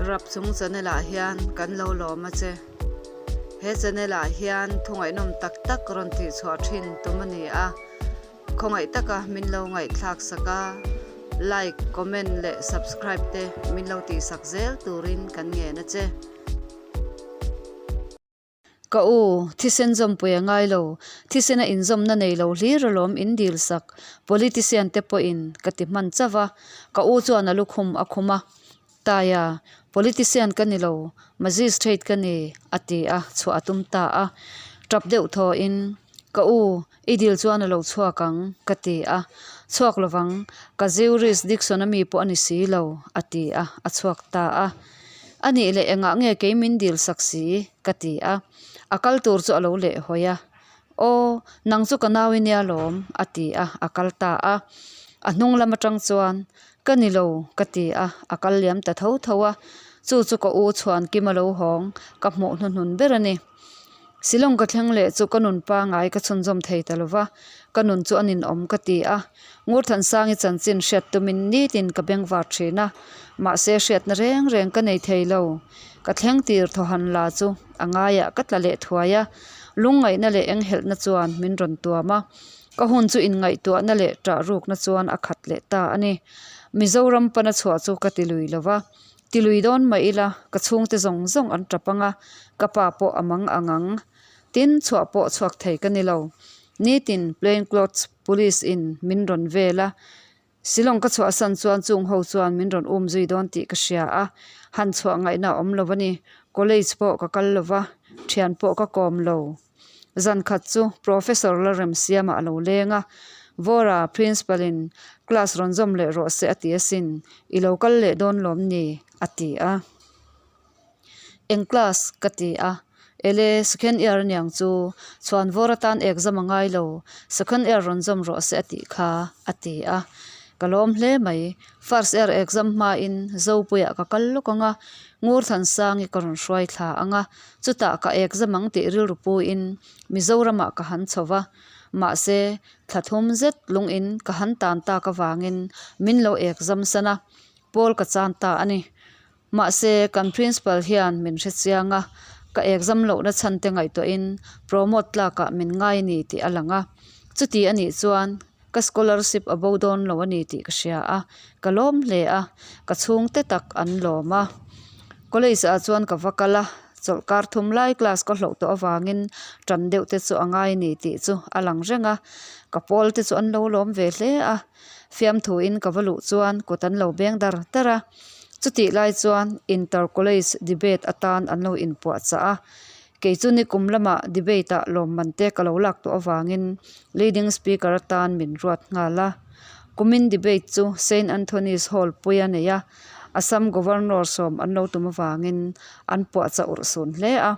Rapchung channel ah hian kan lo lawm a che. He channel ah hian thu ngaihnawm tak tak rawn tih chhuah thin tum a ni a. Khawngaih taka min lo ngaihthlak sak a, like, comment leh subscribe te min lo tih sak zel turin kan ngen a che. Ka u, thisen zawmpui a ngai lo, thisena inzawmna nei lo hlir alawm in dil sak, politician te pawhin ka ti hman chauh a, ka u chuan a lukhum a khum a, Taia, politician ka ni lo, magistrate ka ni, a ti a, chhuah a tum ta a, tap deuh thawhin, Ka u, i dil chuan a lo chhuak ang, ka ti a, chhuak lovang, ka jurisdiction a mi pawh a ni si lo, a ti a, a chhuak ta a. A nih leh engah nge kei min dil sak si? ka ti a. A kal tur chu a lo leh hawi a. Aw, nang chu ka nau i nia lawm, a ti a, a kal ta a. A hnung lam atang chuan, Ka ni lo, ka ti a, a kal liam ta tho tho a. Chu chu ka u chhuan kim a lo hawng, ka hmuh hnuhnun ber a ni. Silawng ka thleng leh chu ka nun pangai ka chhunzawm thei ta lo va, ka nun chu a ninawm ka ti a. Ngurthansangi chanchin hriat tumin nitin ka beng var thin a, mahse hriatna reng reng ka nei thei lo. Ka thleng tir thawhan la chu a ngaiah ka tla leh thuai a, lungngaihna leh enghelhna chuan min rawn tuam a, ka hun chu inngaihtuahna leh ṭah rukna chuan a khat leh ta a ni. Mizoram pana chhuah chu ka ti lui lo va. Ti lui dawn mah ila, ka chhungte zawng zawng an tap ang a, ka pa pawh a mang ang ang. Tin, chhuah pawh chhuak thei ka ni lo. Nitin plain clothes police in min rawn vel a, Shillong ka chhuahsan chuan chung ho chuan min rawn um zui dawn tih ka hria a, han chhuah ngaihna a awm lo a ni. College pawh ka kal lo va, thian pawh ka kawm lo. Zan khat chu Professor Lalremsiama a lo leng a, Vawra Principal in class rawn zawm leh rawh se a ti asin, i lo kal leh dawn lawm ni? a ti a. Eng class? ka ti a. Ele, second year aniang chu, chhuan Vawra tan exam a ngai lo, second year rawn zawm rawh se a tih kha, a ti a. Ka lawm hle mai. First year exam hmain Zopuiah ka kal lawk ang a, Ngurthansangi ka rawn hruai thla ang a, Chutah ka exam ang tih rilru puin Mizoramah ka han chho va, mahse thla thum zet lungin ka han tan tak avangin min lo exam san a, pawl ka chan ta a ni. Mahse kan principal hian min hre chiang a, ka exam lohna chhan te ngaihtuahin promote tlakah min ngai a ni tih a lang a. Chuti a nih chuan ka scholarship a bo dawn lo a ni tih ka hria a, ka lawm hle a, ka chhungte tak an lawm a. College ah chuan ka va kal a, chawlhkar thum lai class ka hlauh tawh avangin tan deuh te chu a ngai a ni tih chu a lang reng a, ka pawl te chu an lo lawm ve hle a, fiamthu in ka va luh chuan kut an lo beng dar dar a, chutih lai chuan inter college debate atan an lo inpuahchah a. Kei chu nikum lamah debate ah lawmman te ka lo lak tawh avangin leading speaker atan min ruat nghal a. Kumin debate chu Saint Anthony's Hall pui a nei a, Assam Governor sawm an lo tum avangin an puahchah urh sun hle a.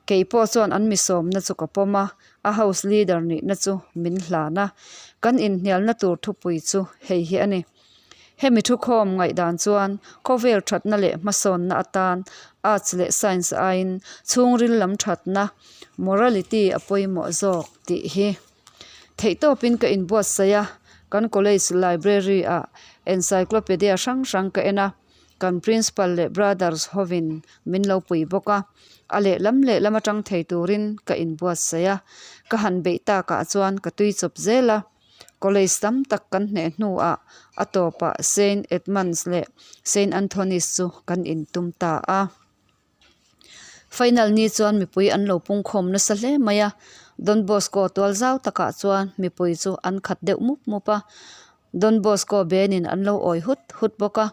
Kei pawh chuan an mi sawmna chu ka pawm a, a house leader nihna chu min hlan a. Kan inhnialna tur thupui chu hei hi a ni. Hemi thukhawm ngaihdan chuan khawvel thatna leh hmasawnna atan arts leh science aiin chhungril lam thatna, morality, a pawimawh zawk tih hi theihtawpin ka inbuatsaih a, kan college library ah encyclopedia hrang hrang ka en a, kan principal leh brothers hovin min lo pui bawk a, a lehlam lehlam atang thei turin ka inbuatsaih a, ka han beih takah chuan ka tui chawp zel a. College tam tak kan hneh hnuah a tawpah Saint Edmunds leh Saint Anthony's chu kan intum ta a. Final ni chuan mipui an lo pungkhawm nasa hle mai a, Don Bosco tual zau takah chuan mipui chu an khat deuh mup mup a. Don Bosco benin an lo awi hut hut bawk a.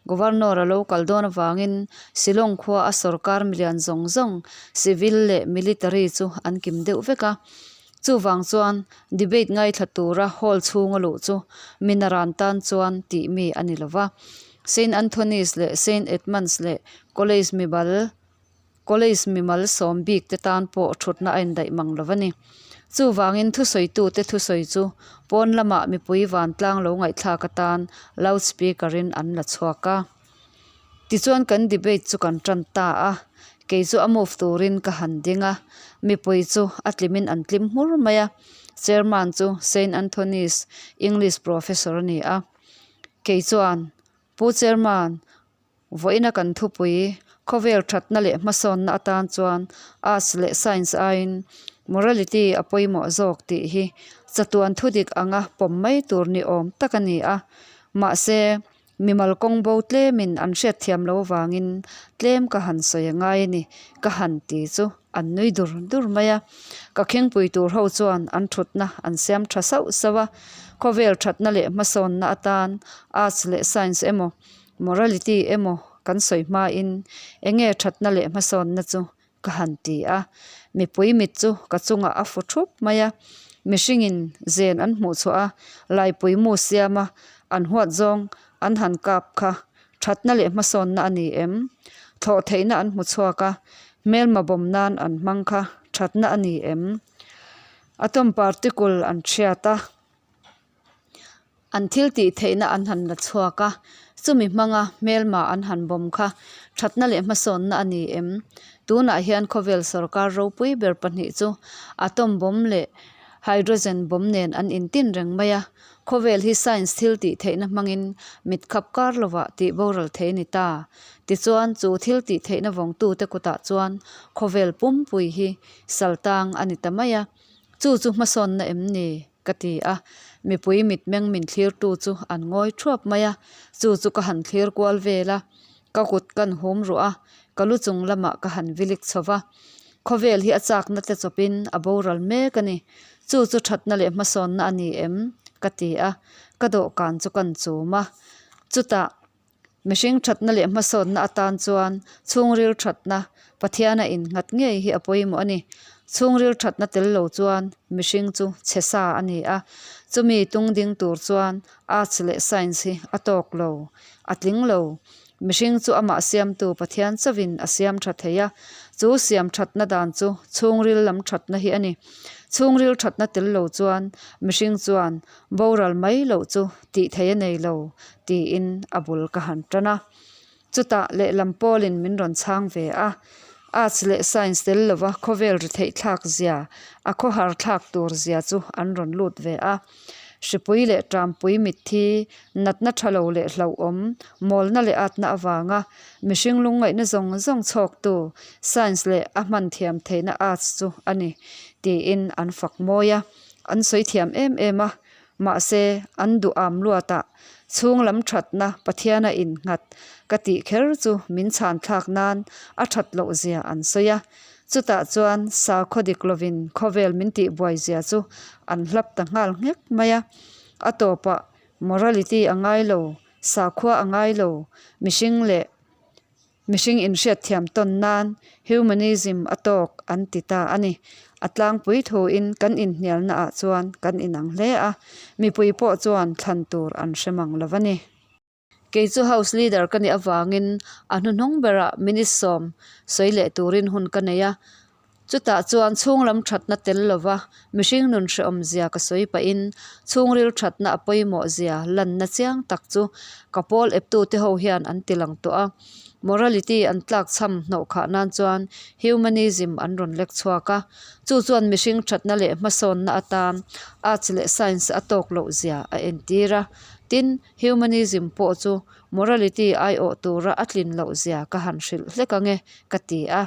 Governor a lo kal dawn avangin Shillong khua a sorkar milian zawng zawng civil leh military chu an kim deuh vek a. Chuvang chuan debate ngaithla tura hall chhunga luh chu minaran tan chuan tih mi a ni lova. Saint Anthony's leh Saint Edmund's leh College mibal College mimal sawm bik te tan pawh thutna a indaih mang lo a ni. Chuvangin thusawitute thusawi chu pawn lamah mipui vantlang lo ngaihthlak atan loudspeaker in an la chhuak a. Tichuan kan debate chu kan tan ta a, kei chu a move turin ka han ding a, mipui chu a tlimin an tlim hmur mai a, chairman chu Saint Anthony's English professor a ni a, kei chuan, Pu Chairman, Vawiina kan thupui, khawvel thatna leh hmasawnna atan chuan arts leh science aiin morality a pawimawh zawk tih hi chatuan thudik anga pawm mai tur ni awm tak a ni a. Mahse, mimal kawng bo tlemin an hriatthiam lo vangin tlem ka han sawi a ngai a ni, ka han ti chu an nui dur dur mai a. Ka khingpui tur ho chuan an thutna an siam tha sauh sauh a, khawvel thatna leh hmasawnna atan arts leh science emaw Morality emaw kan sawi hmain enge thatna leh hmasawnna chu ka han ti a, mipui mit chu ka chungah a fu thup mai a, mihringin zen an hmuh chhuah a, laipui mu siama an huat zawng an han kap kha thatna leh hmasawnna a ni em? Thlawh theihna an hmu chhuak a, hmelma bawm nan an hmang kha thatna a ni em? Atom particle an thiat a. An thil tih theihna an han la chhuak a, chumi hmanga hmelma an han bawm kha thatna leh hmasawnna a ni em? Tunah hian khawvel sorkar ropui ber pahnih chu atom bomb leh hydrogen bomb nen an intin reng mai a, khawvel hi science thil tih theihna hmangin mit khap kar lovah tih boral thei a ni ta. Tichuan, chu thil tih theihna vawngtute kutah chuan khawvel pumpui hi saltang a ni ta mai a, chu chu hmasawnna em ni? Ka ti a, mipui mitmeng min thlirtu chu an ngawi thuap mai a, chu chu ka han thlir kual vel a, ka kut kan hum ruah a, ka lu chung lamah ka han vilik chho va. Khawvel hi a chakna te chawpin a boral mek a ni, chu chu thatna leh hmasawnna a ni em? Ka ti a, ka dawhkan chu kan chum a, chutah Mihring thatna leh hmasawnna atan chuan chhungril thatna Pathiana innghat ngei hi a pawimawh a ni. Chhungril thatna tel lo chuan mihring chu chhe sa a ni a, chumi tung ding tur chuan arts leh science hi a tawk lo, a tling lo. Mihring chu amah siamtu Pathian chauhin a siam tha thei a, chu siam thatna dan chu chhungril lam thatna hi a ni. Chhungril thatna tel lo chuan mihring chuan Boral mai loh chu tih theih a nei lo, tiin a bul ka han tan a. Chutah lehlam pawlin min rawn chhang ve a, Arts leh Science tel lova khawvel ri theih thlak zia, a khawhar thlak tur zia chu an rawn lut ve a. Hripui leh ṭampui mitthi, natna ṭha lo leh hlauhawm, mawlna leh atna avanga mihring lungngaihna zawng zawng chhawktu Science leh a hman thiam theihna Arts chu a ni, tiin an fak mawi a. An sawi thiam em em a, mahse an duh am luatah chhung lam thatna Pathiana innghat ka tih kher chu min chhan thlak nan a that loh zia an sawi a. Chutah chuan sakhaw dik lovin khawvel min tih buai zia chu an hlap ta nghal nghek mai a. A tawpah morality a ngai lo, sakhua a ngai lo, mihring leh Mihring inhriatthiam tawn nan humanism a tawk an ti ta a ni. A tlangpui thuin kan inhnialna ah chuan kan inang hle a, mipui pawh chuan thlan tur an hre mang lo a ni. Kei chu House Leader ka nih avangin a hnuhnung berah minute sawm sawi leh turin hun ka nei a, Chutah chuan chhunglam thatna tel lova mihring nun hrehawm zia ka sawi pahin chhungril thatna a pawimawh zia lanna chiang tak chu ka pawl eptute ho hian an ti lang tawh a. Morality an tlakchham hnawh khah nan chuan humanism an rawn lek chhuak a. Chu chuan mihring thatna leh hmasawnna atan arts leh science a tawk loh zia a entir a. Tin, humanism pawh chu morality aiawh tura a tlin loh zia ka han hrilh hlek ange ka ti a.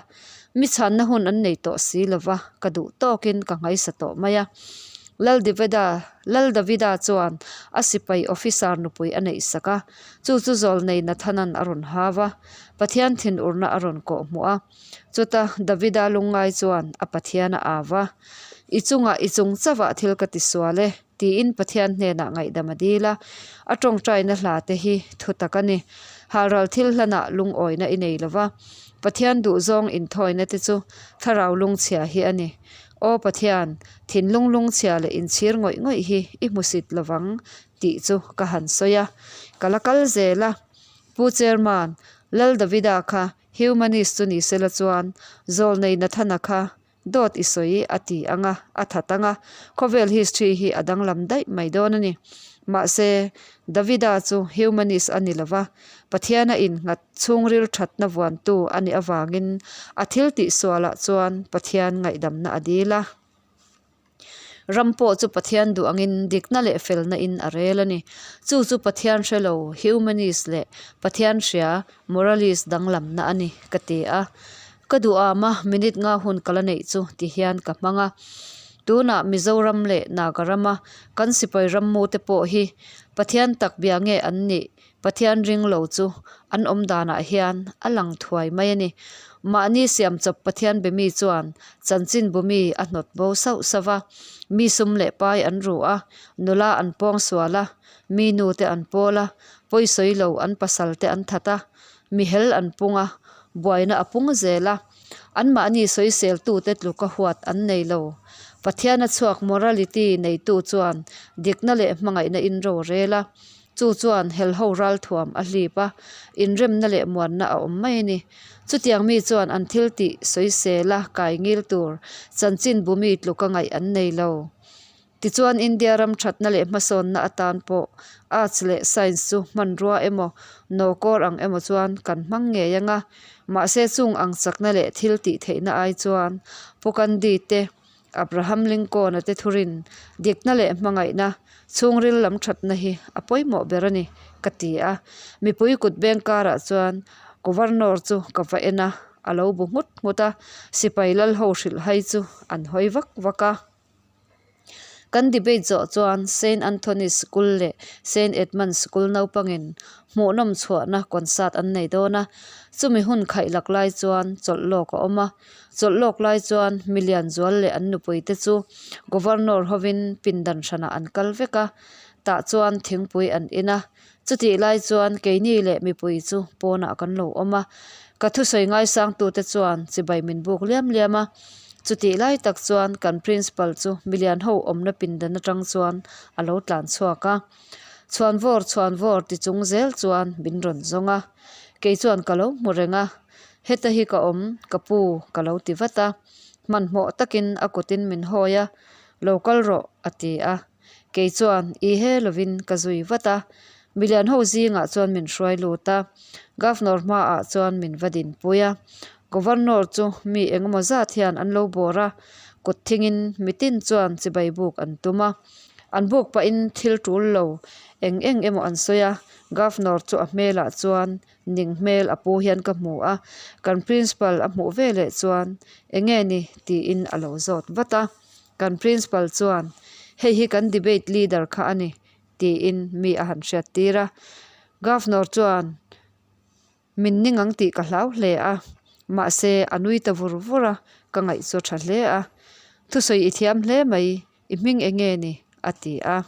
Mi chhanna hun an nei tawh si lo va, ka duh tawkin ka ngaisa tawh mai a. Lal Davida Lal Davida chuan a sipai officer nupui a neih sak a, chu chu zawlnei Nathanan a rawn hau a, Pathian thinurna a rawn kawh hmuh a. Chuta Davida lungngai chuan a Pathian a au va, I chungah i chung chauhah thil ka tisual e, tiin Pathian hnenah ngaihdam a dil a. A tawngtaina hla te hi thu tak a ni. Halral thil hlanah lungawina i nei lo va, Pathian duhzawng inthawina te chu thlarau lungchhia hi a ni. Aw Pathian, thinlung lungchhia leh inchhir ngawih ngawih hi i hmusit lo vang tih chu ka han sawi a. Ka la kal zel a. Pu Chairman, Lal Davida kha Humanist chu ni sela chuan Zawlnei Nathana kha Dawt i sawi a ti ang a, a that ang a, khawvel history hi a danglam daih mai dawn a ni. Mahse, Davida chu humanist a ni lo va, Pathiana innghat chhungril thatna vuantu a nih avangin a thil tihsualah chuan Pathian ngaihdamna a dil a. Ram pawh chu Pathian duh angin dikna leh felna in a rel a ni. Chu chu Pathian hre lo, humanist, leh Pathian hria, moralist, danglamna a ni, ka ti a. Ka duham a, minute nga hun ka la neih chu ti hian ka hmang a. Tunah Mizoram leh Naga rama kan sipai rammu te pawh hi Pathian tak bia nge an nih Pathian ring lo chu an awm danah hian a lang thuai mai a ni. Mahni siam chawp Pathian be mi chuan chanchin bu mi a hnawt bo sauh sauh va, mi sum leh pai an ru a, nula an pawng sual a, mi nu te an pawl a, pawisawi lo an pasal te an that a, mi hel an pung a, buaina a pung zel a. Anmahni sawiseltute tluka huat an nei lo. Pathiana chhuak morality neitu chuan dikna leh hmangaihna in ro rel a. Chu chuan helho ralthuam a hlip a, inremna leh muanna a awm mai a ni. Chutiang mi chuan an thil tih sawisela kai ngil tur chanchin bu mi tluka ngaih an nei lo. Tichuan India ram thatna leh hmasawnna atan pawh Arts leh Science chu hmanrua emaw, nawkawr ang emaw chuan kan hmang ngei ang a. Mahse chung ang chakna leh thil tih theihna ai chuan Pu Gandhi te, Abraham Lincoln-a te thurin dikna leh hmangaihna chhungril lam thatna hi a pawimawh ber a ni, ka ti a. Mipui kut beng karah chuan Governor chu ka va en a, a lo bu nghut nghut a, sipai lal ho hrilh hai chu an hawi vak vak a. Kan debate zawh chuan Saint Anthony's School leh Saint Edmund's School naupangin hmuhnawm chhuahna concert an nei dawn a, chumi hun khaih lak lai chuan chawlh lawk a awm a. Chawlh lawk lai chuan milian zual leh an nupui te chu Governor hovin pindan hranah an kal vek a, tah chuan thingpui an in a. Chutih lai chuan keini leh mipui chu pawnah kan lo awm a, ka thusawi ngaisangtute chuan chibai min buk liam liam a. Chutih lai tak chuan kan Principal chu milian ho awmna pindan atang chuan a lo tlan chhuak a. Chhuanvawr chhuanvawr ti chung zel chuan min rawn zawng a, kei chuan ka lo hmu reng a. Heta hi ka awm, ka pu ka lo ti vat a, hmanhmawh takin a kutin min hawi a, Lo kal rawh a ti a. Kei chuan i he lovin ka zui vat a, milian ho zingah chuan min hruai lut a, Governor hmaah chuan min va dinpui a. Governor chu mi engemaw zat hian an lo bawr a, kut thingin mitin chuan chibai buk an tum a. An buk pahin thil tul lo eng eng emaw an sawi a, Governor chu a hmelah chuan ning hmel a pu hian ka hmu a, kan principal a hmuh veleh chuan enge ni tiin a lo zawt vat a, kan principal chuan hei hi kan debate leader kha a ni tiin mi a han hriat tir a, Governor chuan min ning ang tih ka hlau hle a, mahse a nui ta vur vur a, ka ngaih chu a tha hle a, thusawi i thiam hle mai i hming enge ni a ti a.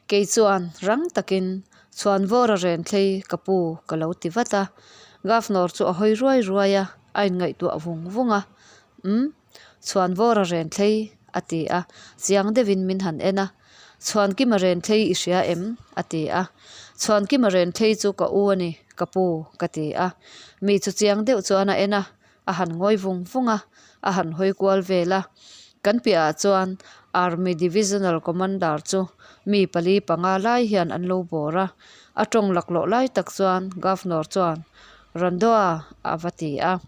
Kei chuan rang takin Chhuanvawra Renthlei ka pu ka lo ti vat a, Governor chu a hawi ruai ruai a, a inngaihtuah vung vung a, Umm, Chhuanvawra Renthlei a ti a, chiang deuhin min han en a, Chhuankima Renthlei i hria em? a ti a, Chhuankima Renthlei chu ka u a ni ka pu ka ti a, mi chu chiang deuh chuan a en a, A han ngawi vung vung a, a han hawi kual vel a. Kan piahah chuan Army Divisional Commander chu mi pali panga lai hian an lo bawr a. A tawng laklawh lai tak chuan Governor chuan, Randoa a va ti a.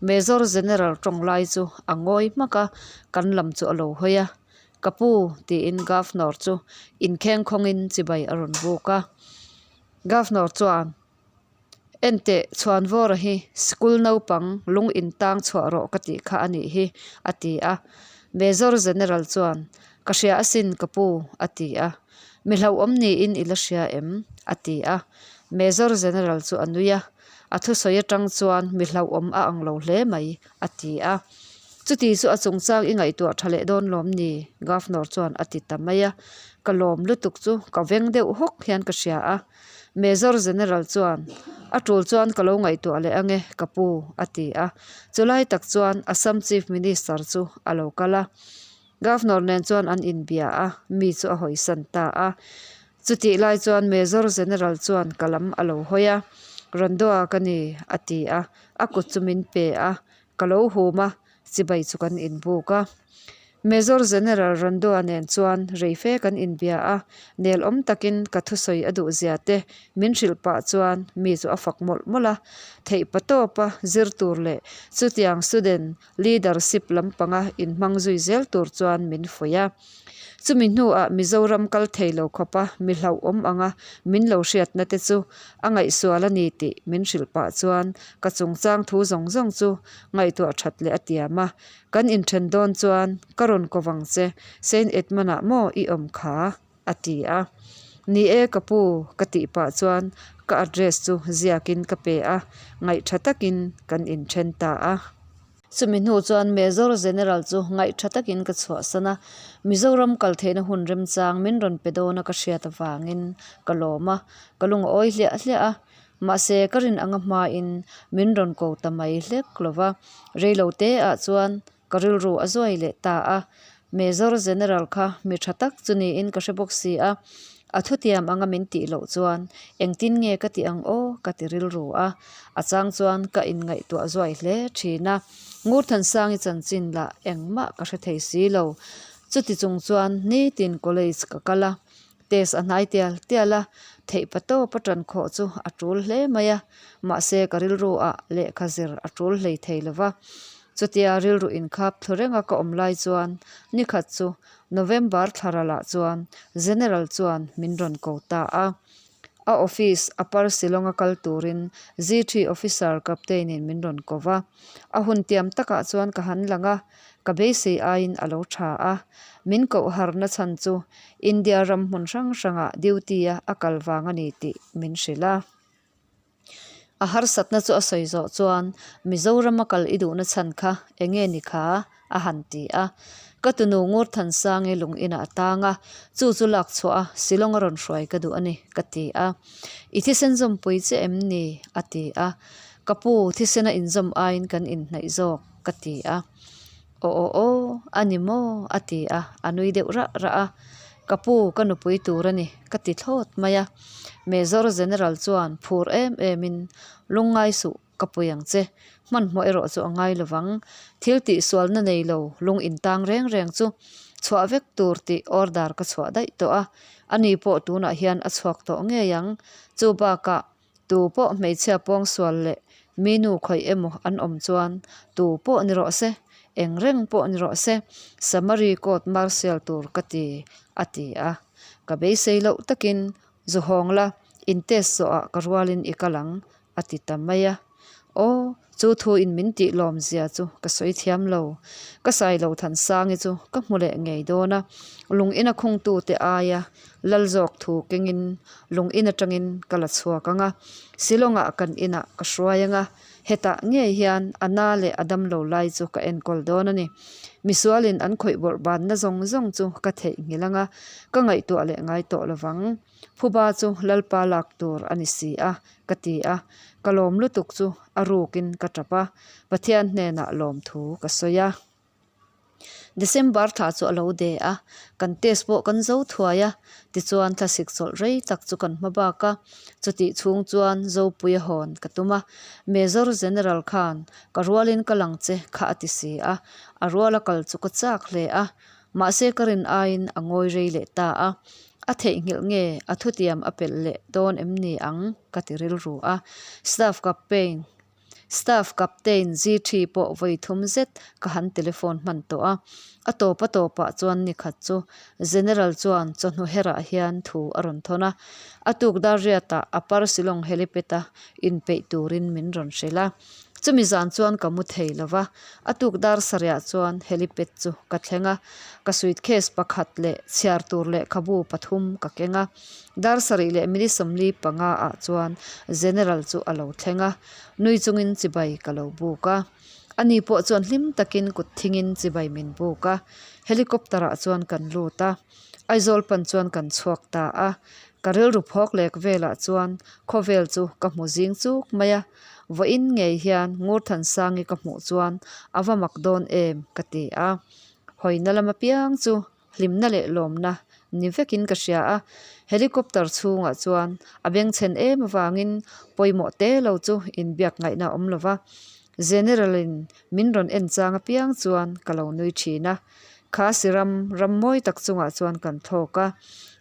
Major General tawng lai chu a ngawi hmak a, kan lam chu a lo hawi a. Ka pu, tiin Governor chu inkheng khawngin chibai a rawn buk a. Governor chuan. Enteh, Chhuanvawra hi school naupang lung in tang chhuah rawh ka tih kha a nih hi, a ti a. Major General chuan, Ka hria asin ka pu, a ti a. Mi hlauhawm niin i la hria em? a ti a. Major General chu a nui a, A thusawi atang chuan mi hlauhawm a ang lo hle mai, a ti a. Chuti chu a chungchang i ngaihtuah tha leh dawn lawm ni? Governor chuan a ti ta mai a. Ka lawm lutuk chu ka veng deuh hawk hian ka hria a. Major General chuan, A tul chuan ka lo ngaihtuah leh ange, ka pu, a ti a. Chulai tak chuan Assam Chief Minister chu a lo kal a. Governor nen chuan an inbia a, mi chu a hawisan ta a. Chutih lai chuan Major General chuan ka lam a lo hawi a, Randoa ka ni, a ti a. A kut chu min pe a, ka lo hum a, chibai chu kan inbuk a. Major General Randua nen chuan rei fe kan inbia a, nel awm takin ka thusawi a duh zia te min hrilh pah chuan mi chu a fak mawlh mawlh a. Theih pa tawpa zir tur leh chutiang student leadership lampanga inhmang zui zel tur chuan min fuih a. Chumi hnuah Mizoram kal thei lo khawpa mi hlauhawm anga min lo hriatna te chu a ngaihsual a ni tih min hrilh pah chuan ka chungchang thu zawng zawng chu ngaihtuah that leh a tiam a. Kan inthen dawn chuan ka rawn ko vang che, Saint Edmund-ah maw i awm kha? a ti a. Ni e ka pu, ka tih pah chuan ka address chu ziakin ka pe a, ngaihtha takin kan inthen ta a. Chumi hnu chuan Major General chu ngaihtha takin ka chhuahsan a, Mizoram kal theihna hun remchang min rawn pe dawna ka hriat avangin ka lawm a, ka lung a awi hliah hliah a. Mahse ka rin anga hmain min rawn ko ta mai hlek lo va, reilo te ah chuan ka rilru a zuai leh ta a. Major General kha mi tha tak chu niin ka hre bawk si a, a thutiam anga min tih loh chuan engtin nge ka tih ang aw ka ti rilru a, a chang chuan ka inngaihtuah zuai hle thin a. Ngurthansangi chanchin lah engmah ka hre thei si lo. Chuti chung chuan nitin college ka kal a, Test a hnai tial tial a, theih pa tawp a tan khawh chu a tul hle mai a, mahse ka rilru ah lehkha zir a tul hlei thei lo va. Chutia rilru inkhap thlu renga ka awm lai chuan nikhat chu November thla ralah chuan General chuan min rawn ko ta a. A office Upper Shillong a kal turin GT Officer Captain in min rawn ko va. A hun tiam takah chuan ka han lang a, ka beisei aiin a lo tha a. Min koh harna chhan chu India ram hmun hrang hrangah duty a a kal vang a ni tih min hrilh a. A harsatna chu a sawi zawh chuan Mizorama kal i duhna chhan kha eng nge ni kha? a han ti a. Ka tunu Ngurthansangi lung inah a tang a, chu chu lak chhuah a Shillong a rawn hruai ka duh a ni ka ti a. I thisen zawmpui che em ni? a ti a. Ka pu thisen a inzawm aiin kan inhnaih zawk ka ti a. Aw aw aw, a ni maw? a ti a, a nui deuh rah rah a. Ka pu, ka nupui tur a ni, ka ti thlawt mai a. Major General chuan phur em emin, Lungngai suh, ka pui ang che. Hmanhmawh erawh chu a ngai lovang. Thil tihsualna nei lo, lung intang reng reng chu chhuah vek tur tih order ka chhuah daih tawh a. Ani pawh tunah hian a chhuak tawh ngei ang. Chu bakah Tu pawh hmeichhia pawngsual leh mi nu khawih emaw an awm chuan tu pawh ni rawh se, eng reng pawh ni rawh se, Samari court martial tur ka ti, a ti a. Ka beisei loh takin zu hawng la, in test zawhah ka rualin i kal ang, a ti ta mai a. Aw, chu thu in min tih lawm zia chu ka sawi thiam lo. Ka sai lo Thansangi chu ka hmu leh ngei dawn a, lung ina khungtu te aia lal zawk thu kengin lung in atangin ka la chhuak ang a, Shillong ah kan inah ka hruai ang a, hetah ngei hian a na leh a dam lo lai chu ka enkawl dawn a ni. Misualin an khawih bawrh banna zawng zawng chu ka theihnghilh ang a, ka ngaihtuah leh ngai tawh lovang. Phuba chu Lalpa lak tur a ni si a, ka ti a. Ka lawm lutuk chu a rukin ka tap a, Pathian hnenah lawmthu ka sawi a. December thla chu a lo de a, kan test pawh kan zo thuai a, tichuan thlasik chawlh rei tak chu kan hma bak a. Chutih chhung chuan Zopuia hawn ka tum a, Major General khan ka rualin ka lang che kha a ti si a, a ruala kal chu ka chak hle a. Mahse ka rin aiin a ngawi rei leh ta a, a theihnghilh nge a thutiam a pelh leh dawn em ni ang ka ti rilru a. Staff Captain Staff Captain Zitri pawh vawi thum zet ka han telephone hman tawh a, a tawp a tawpah chuan ni khat chu General chuan chawhnu herah hian thu a rawn thawn a, a tuk dar riatah Upper Shillong helipad a inpeih turin min rawn hrilh a. Chumi zan chuan ka mu thei lo va, a tuk dar sarihah chuan helipad chu ka thleng a, ka suitcase pakhat leh chhiar tur lehkhabu pathum ka keng a. Dar sarih leh minute 45 ah chuan General chu a lo thleng a, nui chungin chibai ka lo buk a. Ani pawh chuan hlim takin kut thingin chibai min buk a, helicopter ah chuan kan lut a. Aizawl pan chuan kan chhuak ta a, ka rilru phawk lek velah chuan khawvel chu ka hmu zing chuk mai a. Vawiin ngei hian Ngurthansangi ka hmuh chuan a va mak dawn em ka ti a. Hawina lam apiang chu hlimna leh lawmna ni vekin ka hria a. Helicopter chhungah chuan a bengchhen em avangin pawimawh te lo chu inbiak ngaihna a awm lo va. General in min rawn en chang apiang chuan ka lo nui thin a. Khasi ram, ram mawi tak chungah chuan kan thlawk a.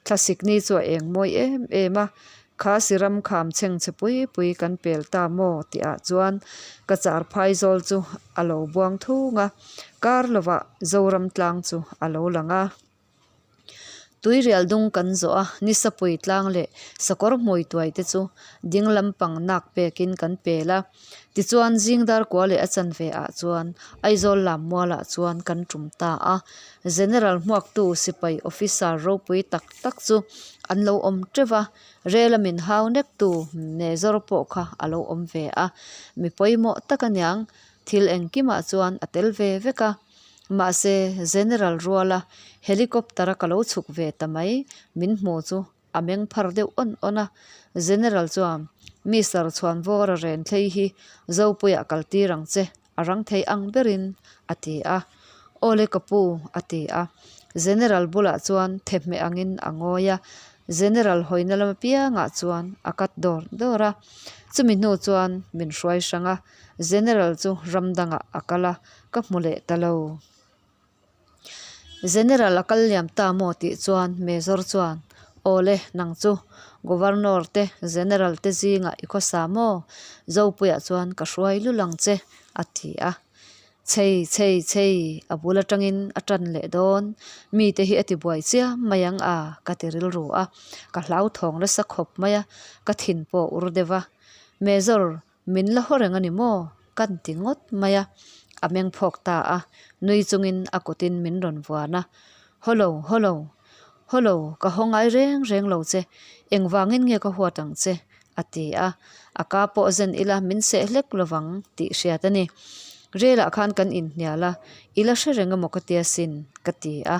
Thlasik ni chu a eng mawi em em a. Khasi ram kham chheng chhe pui pui kan pel ta maw tih ah chuan ka char phai zawl chu a lo buang thung a. Kar lovah Zoram tlang chu a lo lang a. Tuirial dung kan zawh a, Nisapui tlang leh sakawr hmui tuai te chu ding lampang nak pekin kan pel a. Tichuan zingdar kua leh a chanve ah chuan Aizawl lam mualah chuan kan tum ta a. General hmuaktu sipai officer ropui tak tak chu an lo awm teuh va, rel a min hau nektu Major pawh kha a lo awm ve a. Mi pawimawh tak aniang thil engkimah chuan a tel ve vek a. Mahse, General ruala helicopter a ka lo chhuk ve ta mai, min hmu chu a meng phar deuh awn awn a. General chuan, Mister Chhuanvawra Renthlei hi Zopuiah kal tir ang che, a rang thei ang berin, a ti a. Awle ka pu, a ti a. General bulah chuan thehmeh angin a ngawi a. General hawina lam apiangah chuan a kat dawr dawr a. Chumi hnu chuan min hruai hrang a. General chu ram dangah a kal a, ka hmu leh ta lo. General a kal liam ta maw tih chuan Major chuan, Awle, nang chu Governor te, General te zingah i khawsa maw? Zopuiah chuan ka hruai lul ang che, a ti a. Chhei, chhei, chhei, a bul atangin a tan leh dawn. Mite hi a ti buai chiam mai ang a, ka ti rilru a. Ka hlauthawng nasa khawp mai a, ka thin pawh ur deuh a. Major, Min la haw reng a ni maw? Kan ti ngawt mai a, a meng phawk ta a, nui chungin a kutin min rawn vuan a. Hawlo, hawlo, hawlo, ka haw ngai reng reng lo che, engvangin nge ka huat ang che? a ti a, a ka pawh zen ila min seh hlek lovang tih hriat a ni. Relah khan kan inhnial a, i la hre reng emaw ka tia sin, ka ti a.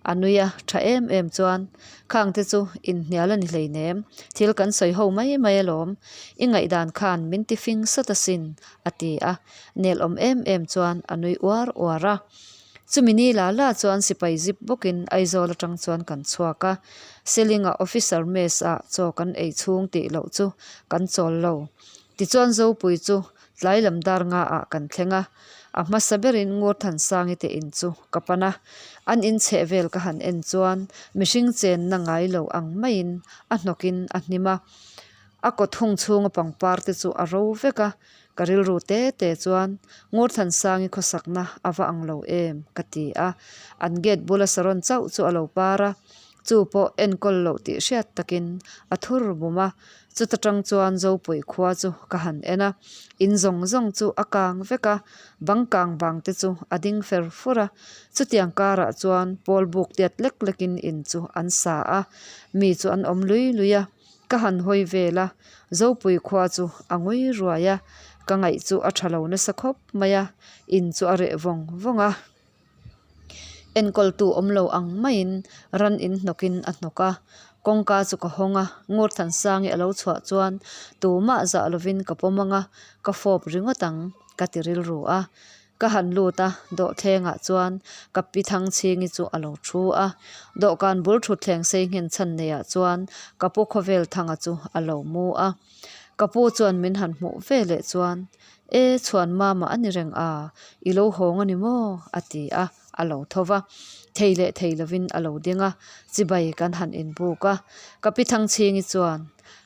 A nui a, tha em em chuan, Khang te chu inhnial a ni hleinem, thil kan sawi ho mai mai alawm, i ngaihdan khan min ti fing sawt asin, a ti a, nel awm em em chuan a nui uar uar a. Chumi ni la la chuan sipai zip bawkin Aizawl atang chuan kan chhuak a, Selinga officer mess ah chaw kan ei chhung tih loh chu kan chawl lo. Tichuan Zopui chu Tlai lam dar nga ah kan thleng a, a hmasa berin Ngurthansangi te in chu ka pan a, an in chheh vel ka han en chuan mihring chenna ngai lo ang maiin a hnawkin a hnim a, a kawt hung chhunga pangpar te chu a ro vek a, ka rilru te te chuan Ngurthansangi khawsakna a va ang lo em ka ti a, an gate bula saron chauh chu a lo par a, chu pawh enkawl loh tih hriat takin a thur bum a. Chuta tang chuan Zopui khua chu ka han en a, in zawng zawng chu a kang vek a, bang kang vang te chu a ding fer fur a. Chutiang karah chuan pawl buk tiat lek lekin in chu an sa a, mi chu an awm lui lui a. Ka han hawi vel a, Zopui khua chu a ngui ruai a, ka ngaih chu a tha lo nasa khawp mai a, in chu a reh vawng vawng a. Enkawltu awm lo ang maiin ran in hnawkin a hnawk a, kawngka chu ka hawng a, Ngurthansangi a lo chhuah chuan tumah zah lovin ka pawm ang a, ka fawp ringawt ang ka ti rilru a. Ka han lut a, dawhthlengah chuan ka pi Thangchhingi chu a lo thu a, dawhkan bul thutthleng sei nghen chhan neiah chuan ka pu Khawvel Thanga chu a lo mu a. Ka pu chuan min han hmuh ve leh chuan E, chhuan mama a ni reng a, i lo hawng a ni maw? a ti a, a lo tho va. Thei leh thei lovin a lo ding a, chibai kan han inbuk a. Ka pi Thangchhingi chuan,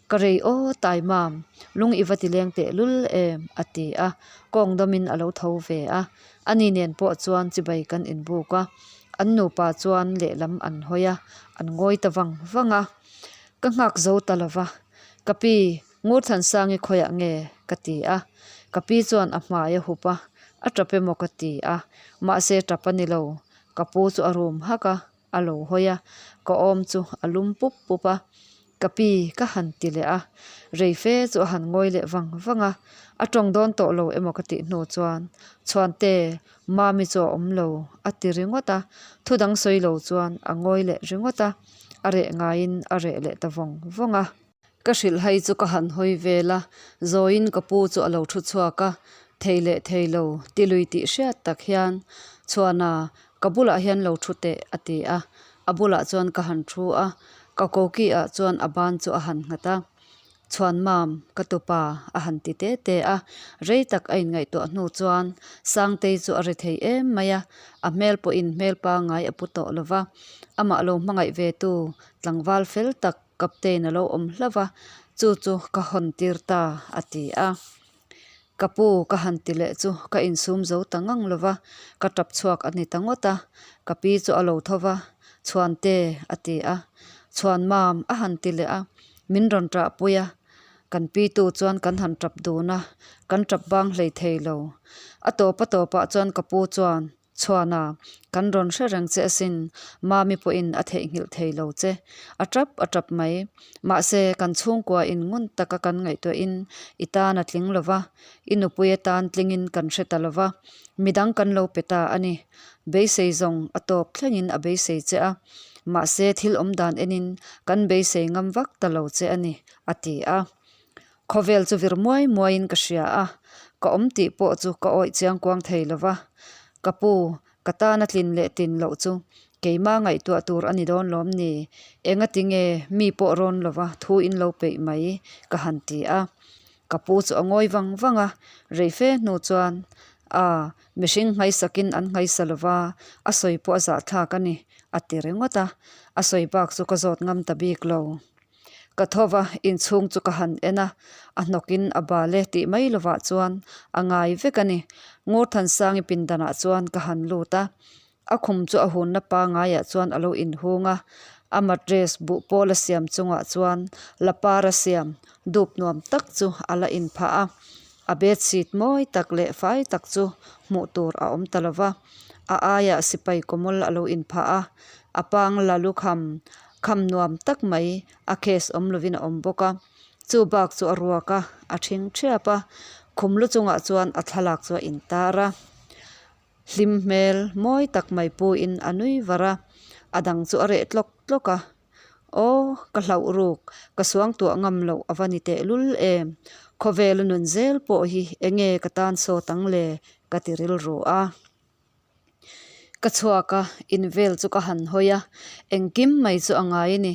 Ka rei aw tai mam, lung i va ti leng teh lul em? a ti a, kawng dawmin a lo tho ve a. Ani nen pawh chuan chibai kan inbuk a, an nupa chuan lehlam an hawi a, an ngawi ta vang vang a. Ka nghak zo ta lo va, Ka pi, Ngurthansangi khawiah nge? ka ti a. Ka pi chuan a hmai a hup a, a tap emaw ka ti a, mahse tap a ni lo. Ka pu chu a rum hak a, a lo hawi a, ka awm chu a lum pup pup a. Ka pi ka han ti leh a, rei fe chu a han ngawi leh vang vang a, a tawng dawn tawh lo emaw ka tih hnu chuan, Chhuante, Mami chu a awm lo, a ti ringawt a, thu dang sawi lo chuan a ngawi leh ringawt a, a reh ngaiin a reh leh ta vawng vawng a. Ka hrilh hai chu ka han hawi vel a, zawiin ka pu chu a lo thu chhuak a, thei leh thei lo ti lui tih hriat tak hian Chhuana ka bulah hian lo thu teh a ti a, a bulah chuan ka han thu a, ka koki ah chuan a ban chu a han nghat a. Chhuanmam, ka tupa, a han ti te te a. Rei tak a inngaihtuah hnu chuan Sangtei chu a ri thei em mai a, a hmel pawhin hmel pangngai a pu tawh lo va. Amah lo hmangaih ve tu tlangval fel tak Captain a lo awm hlauh va, chu chu ka hawn tir ta, a ti a. Ka pu ka han ti leh chu ka insum zo ta ngang lo va, ka tap chhuak a ni ta ngawt a. Ka pi chu a lo tho va, Chhuante, a ti a. Chhuan mam, a han ti leh a. Min rawn ṭah pui a. Kan pi tu chuan kan han ṭap dun a, kan ṭap bang hlei thei lo. A tawp a tawpah chuan ka pu chuan, Chhuana, kan rawn hre reng che asin, Mami pawhin a theihnghilh thei lo che. A tap a tap mai. Mahse, kan chhungkua in ngun taka kan ngaihtuahin i tan a tling lo va, i nupui atan tlingin kan hre ta lo va, midang kan lo pe ta a ni. Beisei zawng a tawp thlengin a beisei che a, mahse thil awmdan enin kan beisei ngam vak ta lo che a ni, a ti a. Khawvel chu vir muai muaiin ka hria a, ka awm tih pawh chu ka awih chiang kuang thei lo va. Ka pu, ka tana tlin leh tin loh chu keimah ngaihtuah tur a ni dawn lawm ni? Engati nge mi pawh rawn lo va thu in lo peih mai? ka han ti a. Ka pu chu a ngawi vang vang a, rei fe hnu chuan, A, mihring nghaisakin an nghaisa lo va, a sawi pawh a zahthlak a ni, a ti ringawt a. A sawi bak chu ka zawt ngam ta bik lo. Ka tho va, inchhung chu ka han en a, a hnawkin a bal e tih mai lovah chuan a ngai vek a ni. Ngurthansangi pindanah chuan ka han lut a, a khum chu a hunna pangaiah chuan a lo inhung a, a mattress buh pawl a siam chungah chuan lapar a siam dup nuam tak chu a la inphah a, a bedsheet mawi tak leh fai tak chu hmuh tur a awm ta lo va, a aiah sipai kawmawl a lo inphah a, a pang la lukham Kham nuam tak mai a case awm lovin a awm bawk a, chu bak chu a ruak a, a thing thiap a, khum lu chungah chuan a thlalak chu a intar a, hlim hmel mawi tak mai puiin a nui var a, a dang chu a reh tlawk tlawk a, aw ka hlauh ruk ka suangtuah ngam loh a va ni tehlul em, khawvela nun zel pawh hi enge ka tan sawt ang le ka ti rilru a. Ka chhuak a, in vel chu ka han hawi a, engkim mai chu a ngai a ni.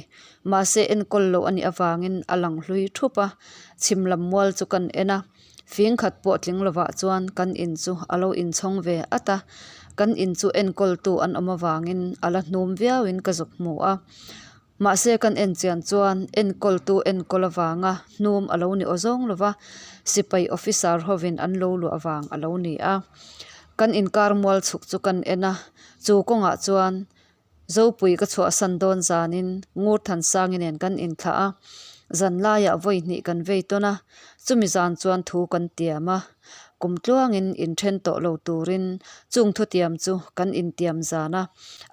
Mahse enkawl loh a nih avangin a lang hlui thup a, chhim lam mual chu kan en a, fing khat pawh tling lovah chuan kan in chu a lo inchhawng ve at a, kan in chu enkawltu an awm avangin a la hnum viauin ka zuk hmu a. Mahse kan en chian chuan enkawltu enkawl avanga hnum a lo ni aw zawng lo va, sipai officer hovin an lo luah vang a lo ni a. Kan inkar mual chhuk chu kan en a, chu kawngah chuan Zopui ka chhuahsan dawn zanin Ngurthansangi nen kan inthlah a, zan laiah vawi hnih kan vei tawn a, chumi zan chuan thu kan tiam a. Kum tluangin inthen tawh lo turin chung thutiam chu kan intiam zan a,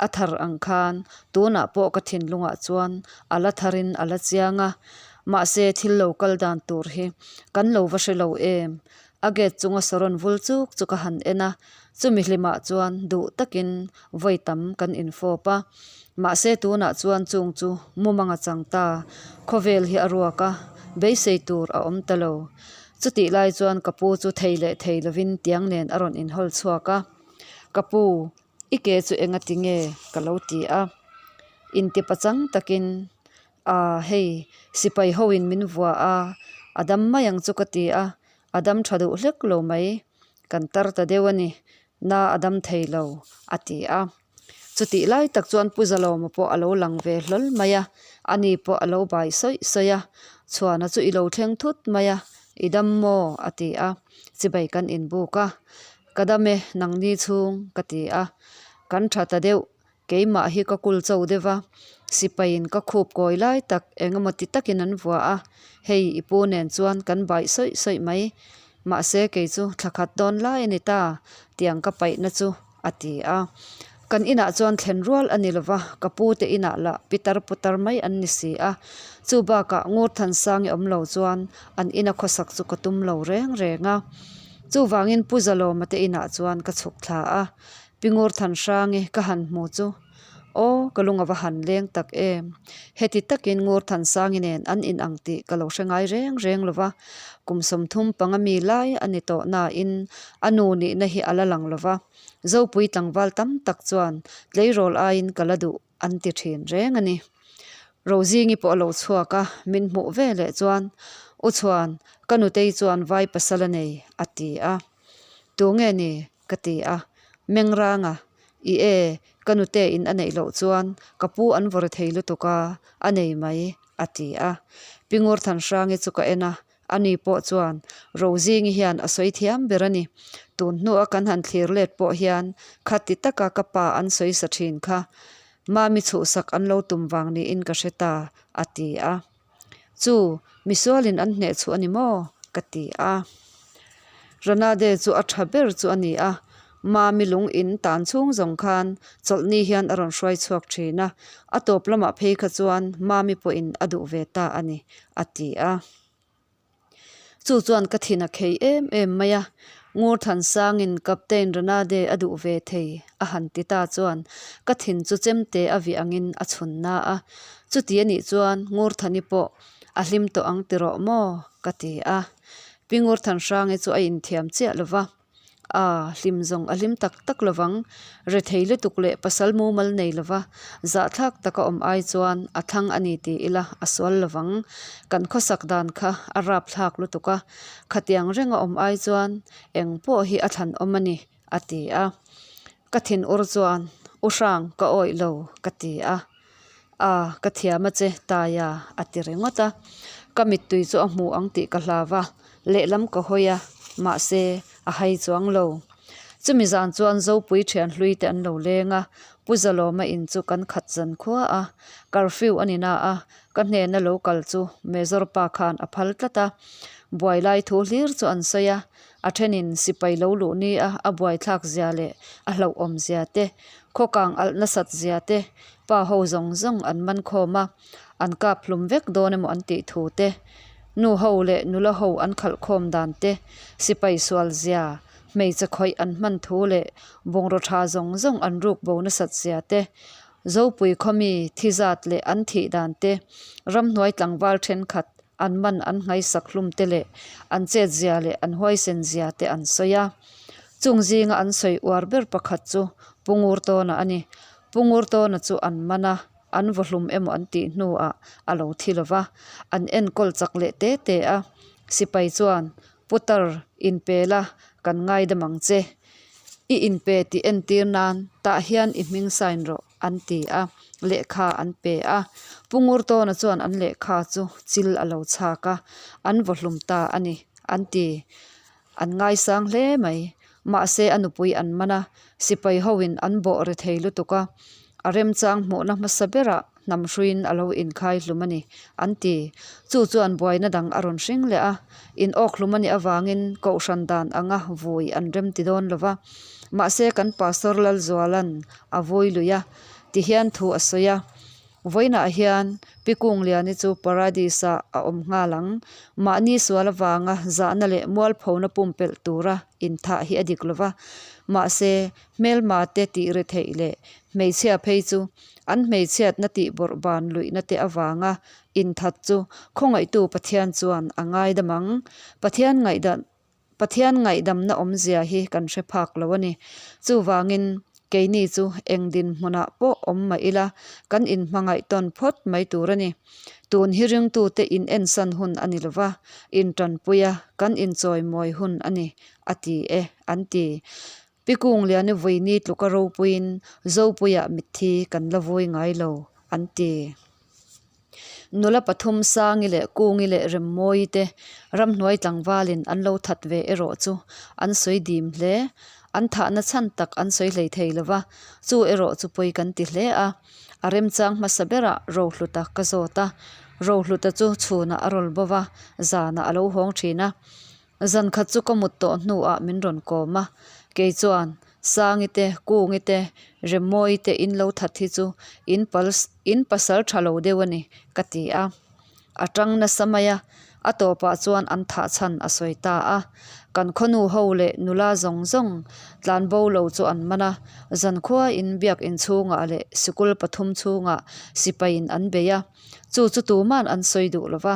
a thar ang khan tunah pawh ka thinlungah chuan a la tharin a la chiang a, mahse thil lo kal dan tur hi kan lo va hre lo em? A gate chunga sawrawn vul chuk chu ka han en a, chumi hlimah chuan duh takin vawi tam kan infawp a, mahse tunah chuan chung chu mumanga chang ta, khawvel hi a ruak a, beisei tur a awm ta lo. Chutih lai chuan ka pu chu thei leh thei lovin tiang nen a rawn inhawl chhuak a, Ka pu, i ke chu enga ti nge? ka lo ti a. Inti pachang takin, Aa, hei, sipai hoin min vua a, a dam mai ang chu ka ti a, a dam tha duh hlek lo mai, kan tar ta deuh a ni, na a dam thei lo, a ti a. Chutih lai tak chuan Pu Zalawma pawh a lo lang ve hlawl mai a, ani pawh a lo bai sawih sawih a, Chhuana chu i lo thleng thut mai a, i dam maw? a ti a, chibai kan inbuk a, Ka dam e, nangni chhung, ka ti a, kan tha ta deuh, keimah hi ka kul cho deuh va, sipaiin ka khup kawi lai tak eng emaw ti takin an vua a, hei i pu nen chuan kan baih sawih sawih mai, mahse kei chu thla khat dawn lai a ni ta, tiang ka paihna chu. A ti a. Kan inah chuan thlen rual a ni lo va, ka pu te inah lah pitar putar mai an ni si a. Chu bakah Ngurthansangi awm lo chuan an ina khawsak chu ka tum lo reng reng a. Chuvangin Pu Zalawma te inah chuan ka chhuk thla a. Pi Ngurthanhrangi ka han hmu chu, Aw, ka lung a va han leng tak em. Heti takin Ngurthansangi nen an inang tih ka lo hre ngai reng reng lo va. Kum 35 mi lai a ni tawh nain a nu nihna hi a la lang lo va, Zopui tlangval tam tak chuan tleirawl aiin ka la duh an ti thin reng a ni. Rozingi pawh a lo chhuak a, min hmuh ve leh chuan. U Chhuan, ka nutei chuan vai pasal a nei, a ti a. Tu nge ni? ka ti a. Mengranga, I e, ka nute in a neih loh chuan ka pu an vawre thei lutuk a, a nei mai, a ti a. Pi Ngurthanhrangi chu ka en a, ani pawh chuan Rozingi hian a sawi thiam ber a ni. Tun hnua kan han thlir let pawh hian khati taka ka pa an sawi sa thin kha Mami chhuhsak an lo tum vang niin ka hre ta, a ti a. Chu, misualin an hneh chhuah a ni maw? ka ti a. Ranade chu a tha ber chu a ni a, Mami lung in tan chhung zawng khan chawlhni hian a rawn hruai chhuak thin a, a tawp lamah phei kha chuan Mami pawhin a duh ve ta a ni, a ti a. Chu chuan ka thin a khei em em mai a, Ngurthansangin Captain Ranade a duh ve thei a han ti ta chuan ka thin chu chemte a vih angin a chhun na a. Chuti a nih chuan Ngurthani pawh a hlim tawh ang ti rawh maw? ka ti a. Pi Ngurthanhrangi chu a inthiam chiah lo va. A, hlim zawng a hlim tak tak lovang. Rethei lutuk leh pasal mumal nei lova zahthlak taka awm ai chuan a thlang a ni ti ila a sual lovang. Kan khawsak dan kha a rapthlak lutuk a, khatiang renga awm ai chuan eng pawh hi a thlan awm a ni, a ti a. Ka thin ur chuan, U Hrang, ka awih lo, ka ti a. A, ka thiam a che, Taia, a ti ringawt a. Ka mittui chu a hmu ang tih ka hlau a, lehlam ka hawi a, mahse, a hai chuang lo. Chumi zan chuan Zopui thian hlui te an lo leng a, Pu Zalawma in chu kan khat zan khua a, curfew a ni na a, ka hnena lo kal chu Major pa khan a phal tlat a. Buai lai thu hlir chu an sawi a, A thenin sipai lo luh ni a a buaithlak zia leh a hlauhawm zia te, khawkang alh nasat zia te, pa ho zawng zawng an man khawm a, an kap hlum vek dawn emaw an tih thu te, nu ho leh nula ho an khalh khawm dan te, sipai sual zia, hmeichhe khawih an hman thu leh bungraw tha zawng zawng an ruk bo nasat zia te, Zopui khawmi thi zat leh an thih dan te, ramhnuai tlangval thenkhat An man an nghaisak hlum te leh an chet zia leh an huaisen zia te an sawi a. Chung zinga an sawi uar ber pakhat chu Pu Ngurtawna a ni. Pu Ngurtawna chu an man a, an vaw hlum emaw an tih hnuah a lo thi lo va, an enkawl chak leh te te a. Sipai chuan, Putar, inpe la, kan ngaidam ang che. I inpe tih entir nan tah hian i hming sign rawh an ti a, lehkha an pe a. Pu Ngurtawna chuan an lehkha chu chil a lo chhak a, an vaw hlum ta a ni an ti. An ngaisang hle mai. Mahse a nupui an man a, sipai hoin an bawh ri thei lutuk a, a remchang hmuhna hmasa berah hnam hruiin a lo inkhai hlum a ni, an ti. Chu chuan buaina dang a rawn hring leh a, in awk hlum a nih avangin kohhran dan anga vui an rem ti dawn lo va. Mahse kan Pastor Lalzuala'n a vui lui a, ti hian thu a sawi a, Vawiinah hian Pi Kungliani chu Paradis-ah a awm nghal ang. Mahni sual avanga zahna leh mualphona pumpelh tura inthah hi a dik lo va, mahse hmelma te tih ri theih leh hmeichhia phei chu An hmeichhiatna tih bawrh ban luihna te avanga inthat chu khawngaihtu Pathian chuan a ngaidam ang. Pathian ngaihdan Pathian ngaihdamna awmzia hi kan hre phak lo a ni. Chuvangin keini chu eng dinhmunah pawh awm mah ila kan inhmangaih tawn phawt mai tur a ni. Tun hi ringtute in ensan hun a ni lova, intanpuia kan inchawimawi hun a ni, a ti e, an ti. Pi Kungliani vuini tluka ropuiin Zopuiah mitthi kan la vui ngai lo, an ti. Nula pathum Sangi leh Kungi leh Remmawi te ramhnuai tlangvalin an lo that ve erawh chu an sawi dim hle. An thahna chhan tak an sawi hlei thei lo va, chu erawh chu pawi kan ti hle a. A remchang hmasa berah Rohluta ka zawt a, Rohluta chu chhunah a rawl bo va, zanah a lo hawng thin a. Zan khat chu ka mut tawh hnuah min rawn kawm a, kei chuan Sangi te, Kungi te, Remmawi te in lo that hi chu in pal in pasal tha lo deuh a ni ka ti a. A tang nasa mai a, a tawpah chuan an thah chhan a sawi ta a. Kan khawnu ho leh nula zawng zawng tlanbo lo chu an man a, zankhua in biak inchhungah leh sikul pathum chhungah sipaiin an bei a. Chu chu tuman an sawi duh lo va.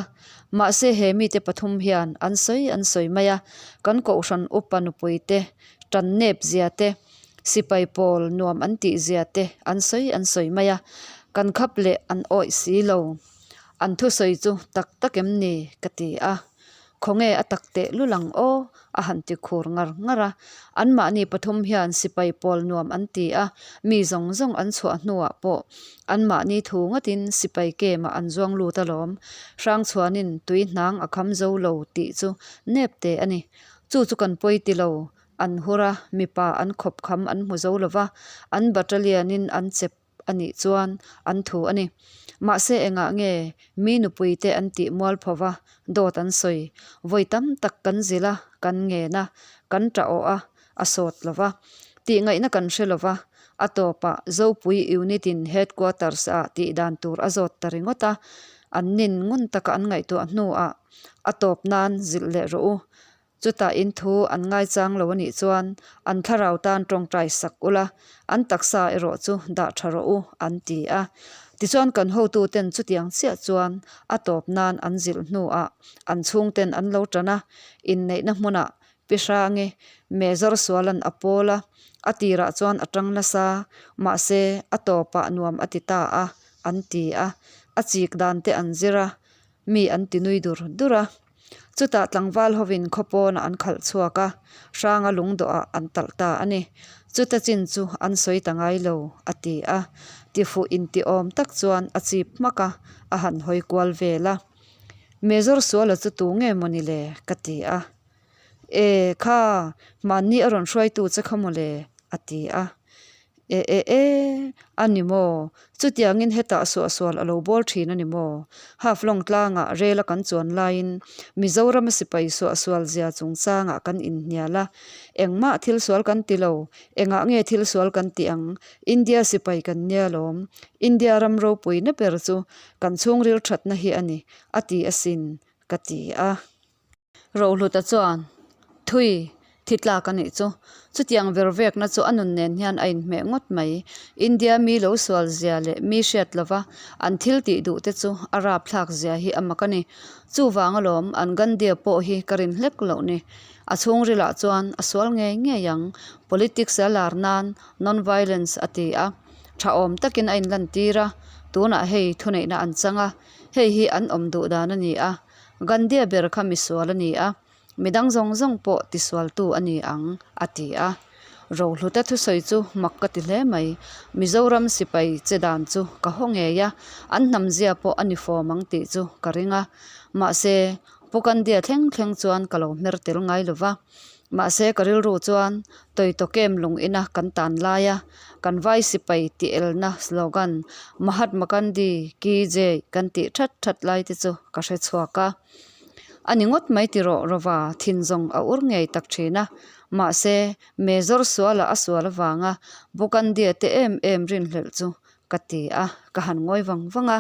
Mahse he mite pathum hian an sawi an sawi mai a, kan kohhran upa nupui te, tan nep zia te, sipai pawl nuam an tih zia te an sawi an sawi mai a, kan khap leh an awih si lo. An thusawi chu tak tak em ni? ka ti a. Khawnge a tak teh lul ang aw? a han ti khur ngar ngar a. Anmahni pathum hian sipai pawl nuam an ti a, mi zawng zawng an chhuah hnuah pawh anmahni thu ngatin sipai camp-ah an zuang lut alawm. Hrangchhuanin tui hnang a kham zo lo tih chu nep te a ni. Chu chu kan pawi ti lo, an hur a, mipa an khawp kham an hmu zo lo va, an battalion-in an chep a nih chuan an thu a ni. Mahse engah nge mi nupui te an tih mual pho va, dawt an sawi. Vawi tam tak kan zilh a, kan ngen a, kan tah awh a, a sawt lo va. Tih ngaihna kan hre lo va, a tawpah Zopui Unit in Headquarters ah tih dan tur a zawt ta ringawt a, an nin ngun taka an ngaihtuah hnuah a tawp nan zilh leh rawh u. Chutah in thu an ngaichang lo a nih chuan an thlarau tan tawngtai sak ula, an taksa erawh chu dah tha rawh u, an ti a. Tichuan kan hotuten chutiang chiah chuan a tawp nan an zilh hnuah an chhungten an lo tan a, inneihna hmunah Pi Hrangi Major Sualan a pawl a, a tirah chuan a tang nasa, mahse a tawpah nuam a ti ta a, an ti a. A chik dan te an zir a, mi an ti nui dur dur a. Chutah tlangval hovin khaw pawnah an khalh chhuak a, hranga lungdawhah an talh ta a ni. Chuta chin chu an sawi ta ngai lo, a ti a. Tifuh intiawm tak chuan a chip hmak a, a han hawi kual vel a. Major Suala chu tu nge maw ni le? ka ti a. E, kha, hmanni a rawn hruaitu che kha maw le? a ti a. E e e, a ni maw? Chutiangin hetah suahsual a lo bawl thin a ni maw? Haflong tlangah rel a kan chuan laiin Mizorama sipai suahsual zia chungchangah kan inhnial a. Engmah thil sual kan ti lo, engah nge thil sual kan tih ang? India sipai kan nia lawm. India ram ropui na ber chu kan chhungril thatna hi a ni, a ti asin, ka ti a. Rohluta chuan, Thui, thi tlak a nih chu. Chutiang ver vekna chu a nun nen hian a inhmeh ngawt mai. India mi lo sual zia leh mi hriat lova an thil tih duh te chu a rap thlak zia hi a mak a ni. Chuvang alawm an Gandhi-a pawh hi ka rin hlek loh ni. A chhungrilah chuan a sual ngei ngei ang. Politics a lar nan non-violence a ti a. Tha awm takin a inlantir a. Tunah hei thuneihna an chang a. Hei hi an awm duh dan a ni a. Gandhi-a ber kha misual a ni a, midang zawng zawng pawh tisualtu a ni ang, a ti a. Rohluta thusawi chu mak ka ti hle mai. Mizoram sipai che dan chu ka haw ngei a, an hnamzia pawh a ni fawm ang tih chu ka ring a. Mahse, Pu Gandhi-a thleng thleng chuan ka lo hmer tel ngai lo va. Mahse, ka rilru chuan Tawitaw Kem lung ina kan tan lai a, kan vai sipai tih elna slogan Mahatma Gandhi ki jai kan tih that that lai te chu ka hre chhuak a. A ni ngawt mai ti rawh rawva thin zawng a ur ngei tak thin a. Mahse, Major suala a sual avanga Pu Gandhi-a te em em rinhlelh chu ka ti a, ka han ngawi vang vang a.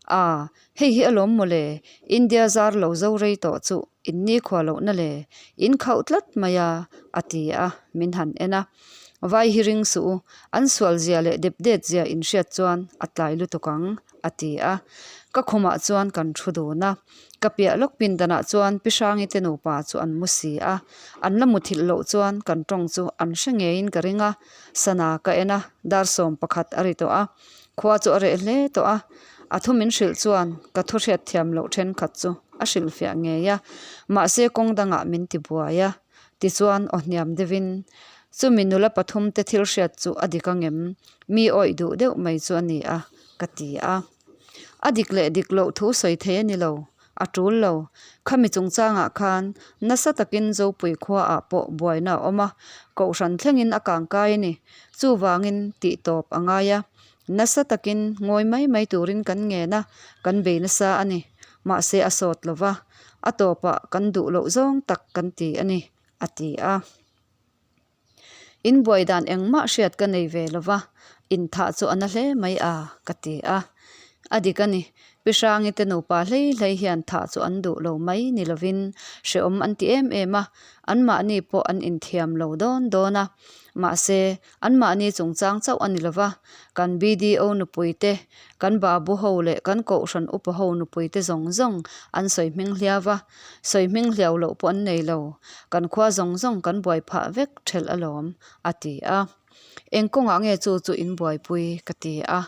A, hei hi alawm mawle, India zar lo zo rei tawh chu in ni khua lohna le, in khauh tlat mai a, a ti a, min han en a. Vai hi ring suh u, an sual zia leh dep det zia in hriat chuan a tlai lutuk ang, a ti a. Ka khumah chuan kan thu dun a, ka piah lawk pindanah chuan Pi Hrangi te nupa chu an mu si a, an la muthilh loh chuan kan tawng chu an hre ngeiin ka ring a, sana ka en a, dar 11 a ri tawh a. Khua chu a reh hle tawh a, a thu min hrilh chuan ka thu hriat thiam loh thenkhat chu a hrilhfiah ngei a, mahse kawng dangah min ti buai a, tichuan aw hniam deuhin chumi nula pathum te thil hriat chu a dik angem, mi awih duh deuh mai chu a ni a, ka ti a. A dik leh dik loh thu sawi thei a ni lo, A tul lo. Khami chungchangah khan nasa takin Zopui khuaah pawh buaina a awm a, kohhran thlengin a kangkai a ni. Chuvangin tih tawp a ngai a. Nasa takin ngawi mai mai turin kan ngen a, kan bei nasa a ni. Mahse a sawt lo va, a tawpah kan duh loh zawng tak kan ti a ni, a ti a. In buai dan engmah hriat ka nei ve lo va, inthah chu a na hle mai a, ka ti a. A dik a ni, Pi Hrangi te nupa hlei hlei hian thah chu an duh lo mai ni lovin hrehawm an ti em em a, anmahni pawh an inthiam lo dawn dawn a. Mahse, anmahni chungchang chauh a ni lo va, kan BDO nupui te, kan babu ho leh kan kohhran upa ho nupui te zawng zawng an sawi hming hliau va, Sawi hming hliau loh pawh an nei lo, kan khua zawng zawng kan buai phah vek thelh alawm, a ti a. Eng kawngah nge chu chu in buaipui? ka ti a.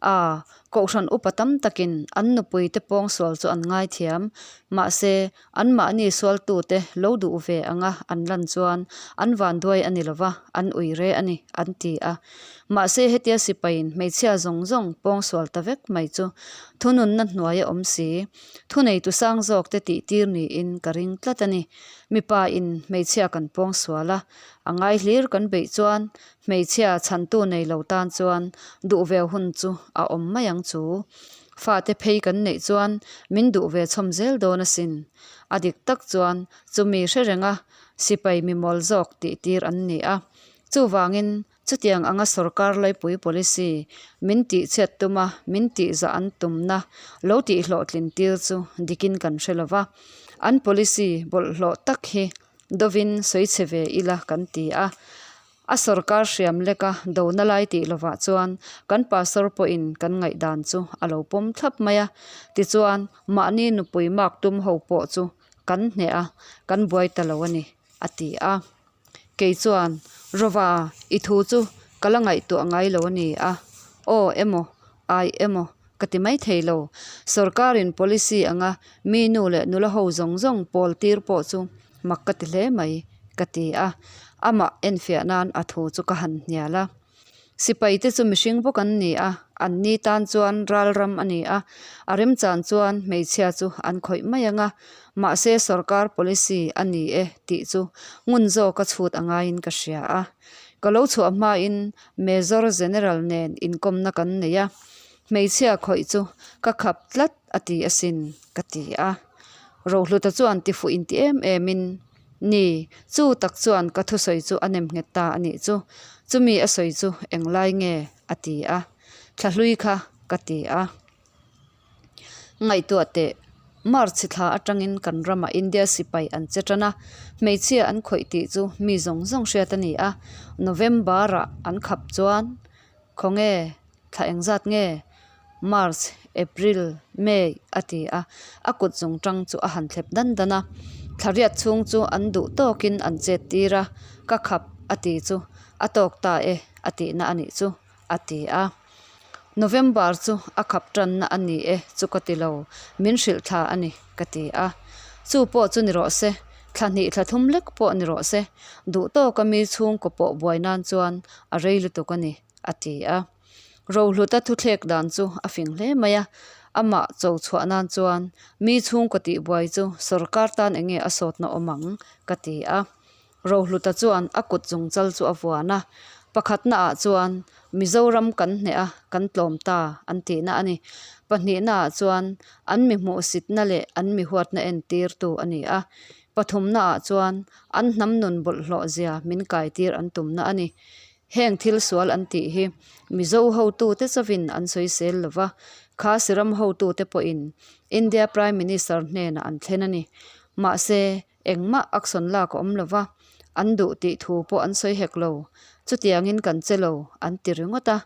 A, Kohhran upa tam takin an nupuite pawngsual chu an ngaithiam. Mahse, anmahni sualtute lo duh ve anga an lan chuan an vanduai a ni lova, an ui re a ni, an ti a. Mahse, hetia sipaiin hmeichhia zawng zawng pawngsual ta vek mai chu thununna hnuaia awm si, thuneitu sang zawkte tihtir niin ka ring tlat a ni. Mipa in hmeichhia kan pawngsual a, a ngai hlir kan beih chuan Hmeichhia chhantu nei lo tan chuan duh ve hun chu a awm mai ang chu. Fate phei kan neih chuan min duh ve chhawm zel dawn asin. A dik tak chuan chumi hre renga sipai mimawl zawk tih tir an ni a. Chuvangin chutiang anga sorkar laipui policy min tihchhiat tuma min tihzah an tumna lo tihhlawhtlin tir chu dikin kan hre lo va. An policy bawlhhlawh tak hi dovin sawi chhe ve ila kan ti a. A sorkar hriam leka dona lai tih lovah chuan kan pastor pawhin kan ngaihdan chu a lo pawm thlap mai a. Tichuan, mahni nupui mak tum ho pawh chu kan hneh a, kan buai ta lo a ni, a ti a. Kei chuan, Rova, i thu chu ka la ngaihtuah ngai lo a ni a, aw emaw, ai emaw ka ti mai thei lo. Sorkarin policy anga mi nu leh nula ho zawng zawng pawl tir pawh chu mak ka ti hle mai, ka ti a. Amah enfiah nan a thu chu ka han hnial a. Sipai te chu mihring bawk an ni a, an ni tan chuan ral ram a ni a, a remchan chuan hmeichhia chu an khawih mai ang a, mahse sorkar policy a ni e tih chu ngun zawka chhut a ngaiin ka hria a. Ka lo chhuah hmain Major General nen inkawmna kan nei a, hmeichhia khawih chu ka khap tlat a ti asin ka ti a. Rohluta chuan tifuh inti em emin, Ni, chu tak chuan ka thusawi chu a nem nghet ta a nih chu. Chumi a sawi chu englai nge? a ti a. Thlahlui kha ka ti a. Ngaihtuah teh, March thla atangin kan ramah India sipai an che tan a, hmeichhia an khawih tih chu mi zawng zawng hriat a ni a, November-ah an khap chuan khawnge, thla engzat nge? March, April, May a ti a, a kut zawng tang chu a han thlep dan dan a, thla riat chhung chu an duh tawkin an chet tir a, ka khap a ti chu a tawk ta e a tihna a nih chu. a ti a. November chu a khap tanna a ni e chu ka ti lo, min hrilh thla a ni ka ti a. Chu pawh chu ni rawh se, thla hnih thla thum lek pawh ni rawh se, duh tawka mi chhungkaw pawh buai nan chuan a rei lutuk a ni a ti a. Rohluta thuthlek dan chu a fing hle mai a, amah cho chhuah nan chuan mi chhungkaw tihbuai chu sorkar tan enge a sawtna awm ang ka ti a. Rohluta chuan a kut chung chal chu a vuan a, pakhatnaah chuan Mizoram kan hneh a, kan tlawm ta an tihna a ni. Pahnihnaah chuan an mi hmuhsitna leh an mi huatna entirtu a ni a. Pathumnaah chuan an hnam nun bawlhhlawh zia min kaitir an tumna a ni. Heng thil sual an tih hi Mizo hotute chauhin an sawisel lo va, kha Siram hotute pawhin India Prime Minister hnenah an thlen a ni. Mahse, Engmah action lak a awm lo va, an duh tih thu pawh an sawi hek lo. Chutiangin kan che lo, an ti ringawt a.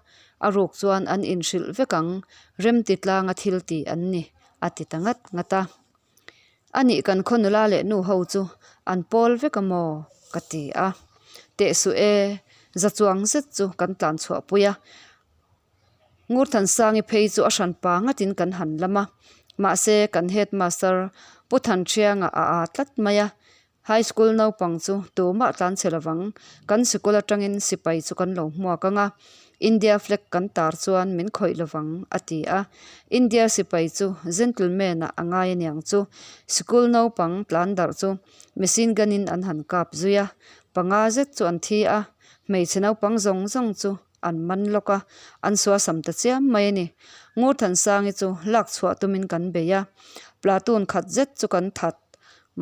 A ruk chuan an inhrilh vek ang, remti tlanga thil tih an ni, a ti ta ngat ngat a. Anih kan khaw nula leh nu ho chu an pawl vek a maw? ka ti a. Teh suh e, za chuang zet chu kan tlan chhuahpui a. Ngurthansangi phei chu a hran pa ngatin kan han lam a, mahse kan headmaster Pu Thanṭhianga a aa tlat mai a, High School naupang chu tumah tlan chhe lovang, kan sikul atangin sipai chu kan lo hmuak ang a, India flag kan tar chuan min khawih lovang a ti a, India sipai chu gentleman ah a ngai aniang chu, sikul naupang tlan darh chu machine gun in an han kap zui a, panga zet chu an thi a, hmeichhe naupang zawng zawng chu An man lawk a, an suasam ta chiam mai a ni. Ngurthansangi chu lak chhuah tumin kan bei a, platoon khat zet chu kan that.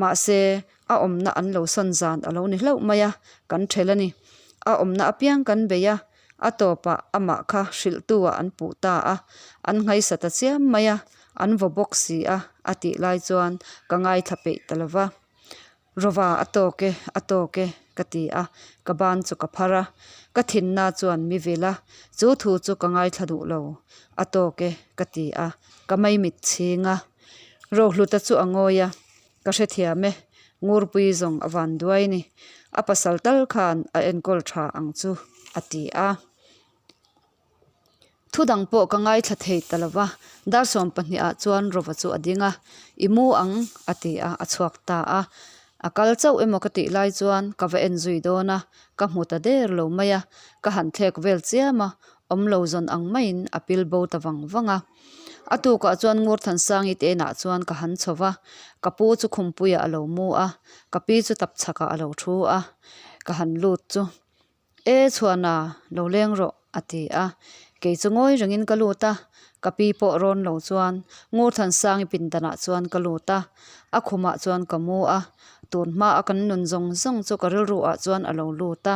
Mahse, a awmna an lo sawn zan a lo ni hlauh mai a, kan ṭhel a ni. A awmna apiang kan bei a, a tawpah amah kha hrilhtu ah an puh ta a, an nghaisa ta chiam mai a, an vaw bawk si a, a tih lai chuan ka ngaithla peih ta lo va. Rova a tawk e, a tawk e, ka ti a, ka ban chu ka phar a, ka thinna chuan mi vil a, chu thu chu ka ngaithla duh lo, a tawk e, ka ti a, ka maimit chhing a. Rohluta chu a ngawi a, ka hrethiam e, Ngurpui zawng a van duai ni, a pasal tal khan a enkawl tha ang chu, a ti a. Thu dang pawh ka ngaithla thei ta lo va, dar 12 ah chuan Rova chu a ding a, I mu ang, a ti a, a chhuak ta a. A kal chauh emaw ka tih lai chuan ka va en zui dawn a, ka hmu ta der lo mai a, ka han thlek vel chiam a, awm lo zawn ang maiin a pil bo ta vang vang a. A tukah chuan Ngurthansangi te inah chuan ka han chho va, ka pu chu khumpuiah a lo mu a, ka pi chu tapchhakah a lo thu a, ka han lut chu. E chhuana, lo leng rawh, a ti a. Kei chu ngawi rengin ka lut a, ka pi pawh rawn lo chuan Ngurthansangi pindanah chuan ka lut a, a khumah chuan ka mu a, tun hma a kan nun zawng zawng chu ka rilru ah chuan a lo lut a.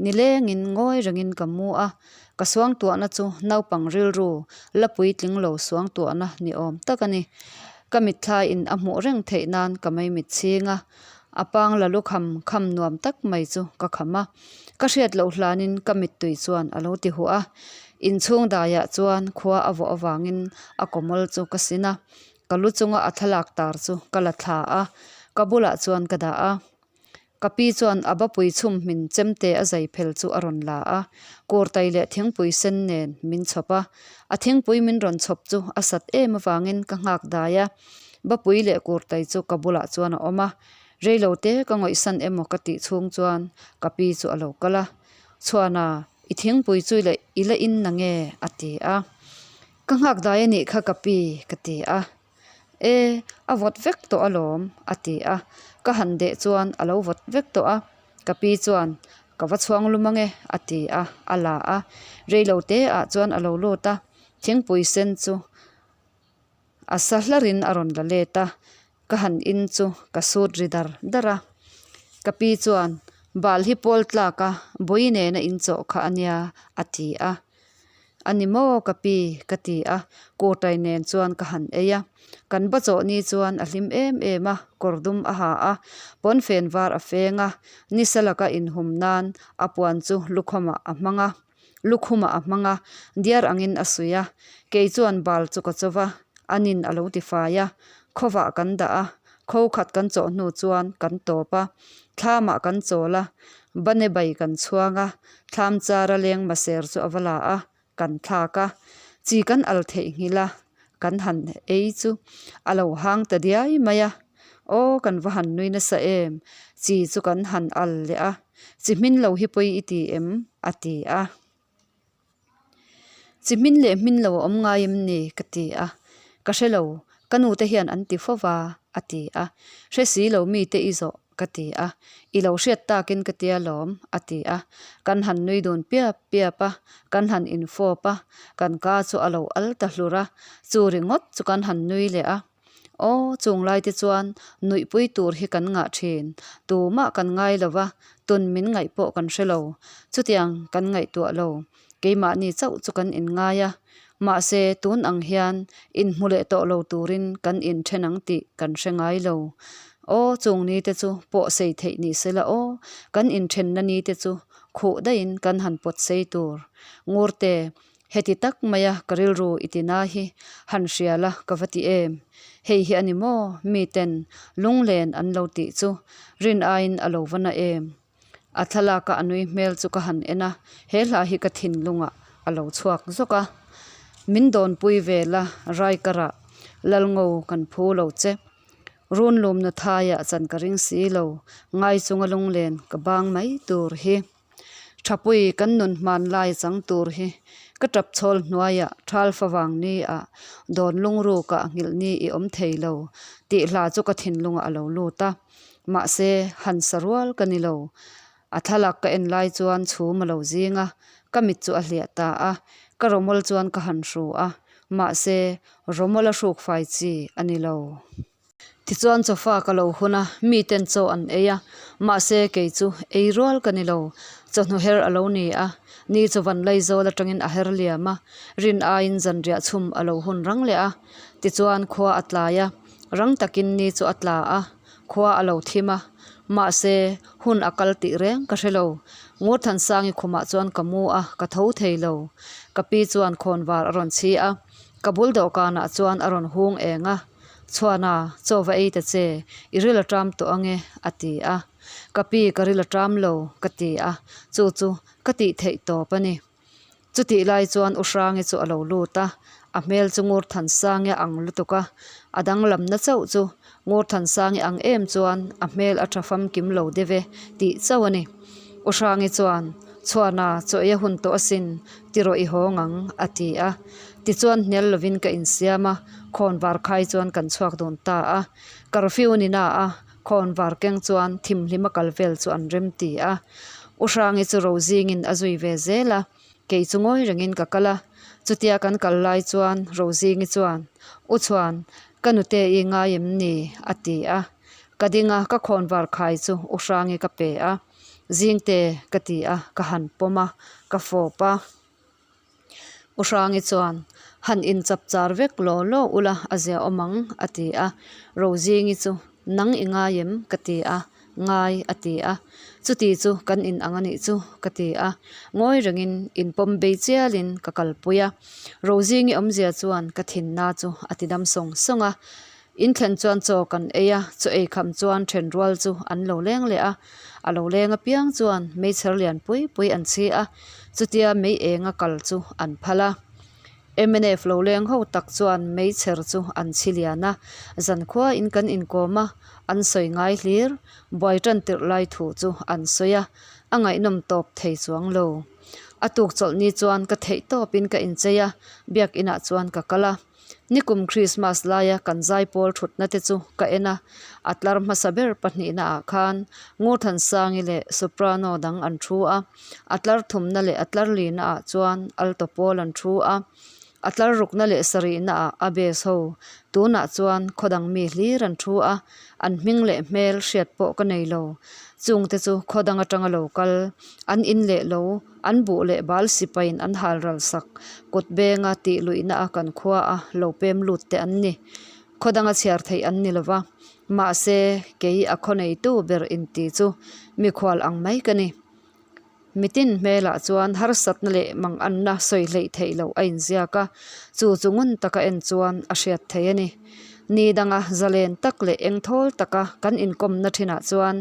Nilengin ngawi rengin ka mu a, ka suangtuahna chu naupang rilru la puitling lo suangtuahna ni awm tak a ni. Ka mitthlaiin a hmuh reng theih nan ka maimit chhing a, A pang la lu kham kham nuam tak mai chu ka kham a, ka hriat loh hlanin ka mittui chuan a lo ti huah a. Inchhung daiah chuan khua a vawh avangin a kawmawl chu ka sin a, ka lu chunga a thlalak tar chu ka la thla a, ka bulah chuan ka dah a. Ka pi chuan a bapui chhum hmin chemte a zai phel chu a rawn la a, kurtai leh thingpui sen nen min chhawp a. A thingpui min rawn chhawp chu a sat em avangin ka nghak dai a. Bapui leh kurtai chu ka bulah chuan a awm a, reilo te ka ngawihsan emaw ka tih chhung chuan ka pi chu a lo kal a, Chhuana, i thingpui chu leh i la in na nge? a ti a. Ka nghak dai a nih kha ka pi, ka ti a. E, a vawt vek tawh alawm, a ti a. Ka han deh chuan a lo vawt vek tawh a, ka pi chuan, Ka va chhuang lum ange, a ti a, a la a. Reilo te ah chuan a lo lut a, thingpui sen chu A sa hlarin a rawn la let a, ka han in chu ka sut ri dar dar a. Ka pi chuan, Bal hi pawl tlak a, bawi nena in chawh kha a nia, a ti a. A ni maw ka pi? ka ti a, kurtai nen chuan ka han ei a. Kan ba chawh ni chuan a hlim em em a, kawr dum a ha a, pawnfen var a feng a, nisa laka inhum nan a puan chu lukhawmah a hmang a. Lukhumah a hmang a, diar angin a suih a, kei chuan bal chu ka chaw va, anin a lo ti fai a, khawvah kan dah a, kho khat kan chawh hnu chuan kan tawp a, thlamah kan chawl a, bane bai kan chhuang a, thlam chara leng maser chu a va la a, kan thlak a, chi kan al theihnghilh a, kan han ei chu a lo hang ta diai mai a, aw kan va han nui nasa em, chi chu kan han al leh a, chi hmin lo hi pawi i ti em? a ti a. Chi hmin leh hmin lo a awm ngai em ni? ka ti a, ka hre lo, ka nu te hian an ti fo va, a ti a, hre si lo mi te i zawh. Ka ti a, I lo hriat takin ka tia lawm, a ti a. Kan han nui dun piap piap a, kan han infawp a, kan ka chu a lo al ta hlur a, chu ringawt chu kan han nui leh a. Aw, chung lai te chuan nuihpui tur hi kan ngah thin, tumah kan ngai lo va, tun min ngaih pawh kan hre lo, chutiang kan ngaihtuah lo, keimahni chauh chu kan inngai a. Mahse, tun ang hian inhmu leh tawh lo turin kan inthen ang tih kan hre ngai lo. Aw, chung ni te chu pawh sei theih ni sela aw, kan inthenna ni te chu khuh daihin kan han pawt sei tur. Ngurte, heti tak maia ka rilru i tina hi han hria la ka va ti em? Hei hi a ni maw? Miten lunglen an lo tih chu rin aiin a lo va na em? A thlalaka a nui hmel chu ka han en a, he hla hi ka thinlungah a lo chhuak zawk a. Min dawnpui ve la, Raikarah Lalngo kan phu lo che. Runlumna thaiah chan ka ring si lo, ngai chunga lunglen ka bang mai tur hi. Thapui kan nun hman lai chang tur hi ka tap chhawl hnuaiah thal favang ni ah dawn lungrukah nghilh ni i awm thei lo tih hla chu ka thinlungah a lo lut a. Mahse, han sa rual ka ni lo. A thlalak ka en lai chuan chhum a lo zing a, ka mit chu a hliah ta a, ka rawmawl chuan ka han hru a, mahse, rawmawl a hruk fai chi a ni lo. Tichuan chawfa ka lo hun a, miten chaw an ei a, mahse kei chu ei rual ka ni lo. Chawhnu her a lo ni a, ni chu van Laizawl atangin a her liam a, rin aiin zanriah chhum a lo hun rang leh a, tichuan khua a tlai a, Rang takin ni chu a tla a, khua a lo thim a, mahse, hun a kal tih reng ka hre lo. Ngurthansangi khumah chuan ka mu a, ka tho thei lo. Ka pi chuan khawnvar a rawn chhi a, ka bul dawhkanah chuan a rawn hung eng a, Chhuana, chaw va ei ta che, i ril a ṭam tawh ange, a ti a. Ka pi, ka ril a ṭam lo, ka ti a, chu chu ka tih theih tawp a ni. Chutih lai chuan U Hrangi chu a lo lut a, a hmel chu Ngurthansangi a ang lutuk a, a danglamna chauh chu Ngurthansangi ang em chuan a hmel a tha famkim lo deuh e tih chauh a ni. U Hrangi chuan, Chhuana, chaw ei a hun tawh asin, ti rawh i hawng ang, a ti a. Tichuan hnial lovin ka insiam a, khawnvar khai chuan kan chhuak dun ta a. Curfew ni na a, khawnvar keng chuan thimhlim a kal vel chu an rem ti a. U Hrangi chu ro zingin a zui ve zel a, kei chu ngawi rengin ka kal a. Chutia kan kal lai chuan Rozingi chuan, U Chhuan, ka nute i ngai em ni? a ti a. Ka ding a, ka khawnvar khai chu U Hrangi ka pe a. Zingte ka ti a, ka han pawm a, ka fawp a. U Hrangi chuan, Han inchap char vek law law ula a zia awm ang, a ti a. Rozingi chu, Nang i ngai em? ka ti a. Ngai, a ti a. Chuti chu kan in ang a nih chu, ka ti a. Ngawi rengin inpawm bei chialin ka kalpui a. Rozingi awmzia chuan ka thinna chu a ti dam sawng sawng a. In thlen chuan chaw kan ei a, chaw ei kham chuan then rual chu an lo leng leh a. A lo leng apiang chuan meichher lian pui pui an chhi a, chutia mei enga kal chu an phal a. Mnf lo leng ho tak chuan meichher chu an chhi lian a, zankhua in kan inkawm a, an sawi ngai hlir, buai tan tirh lai thu chu an sawi a, a ngaihnawm tawp thei chuang lo. A tuk chawlhni chuan ka theih tawpin ka inchei a, biakinah chuan ka kal a. Nikum Krismas laia kan zaipawl thutna te chu ka en a, a tlar hmasa ber pahnihna ah khan Ngurthansangi leh Soprano dang an thu a, a tlar thumna leh a tlar lina ah chuan alto pawl an thu a, a tlar rukna leh sarihna ah a bass ho tunah chuan khaw dang mi hlir an thu a, an hming leh hmel hriat pawh ka nei lo. Chungte chu khaw dang atanga lo kal an in leh lo. An buh leh bal sipaiin an hal ral sak kut benga tih luihna a kan khua a lo pem lut te an ni. Khaw danga chhiar theih an ni lova, mahse kei a khaw neitu ber inti chu mikhual ang mai ka ni. Mitin hmelah chuan harsatna leh manganna sawi hleih theih loh a inziak a, chu chu ngun taka en chuan a hriat theih a ni. Ni danga zalen tak leh engthawl taka kan inkawmna thinah chuan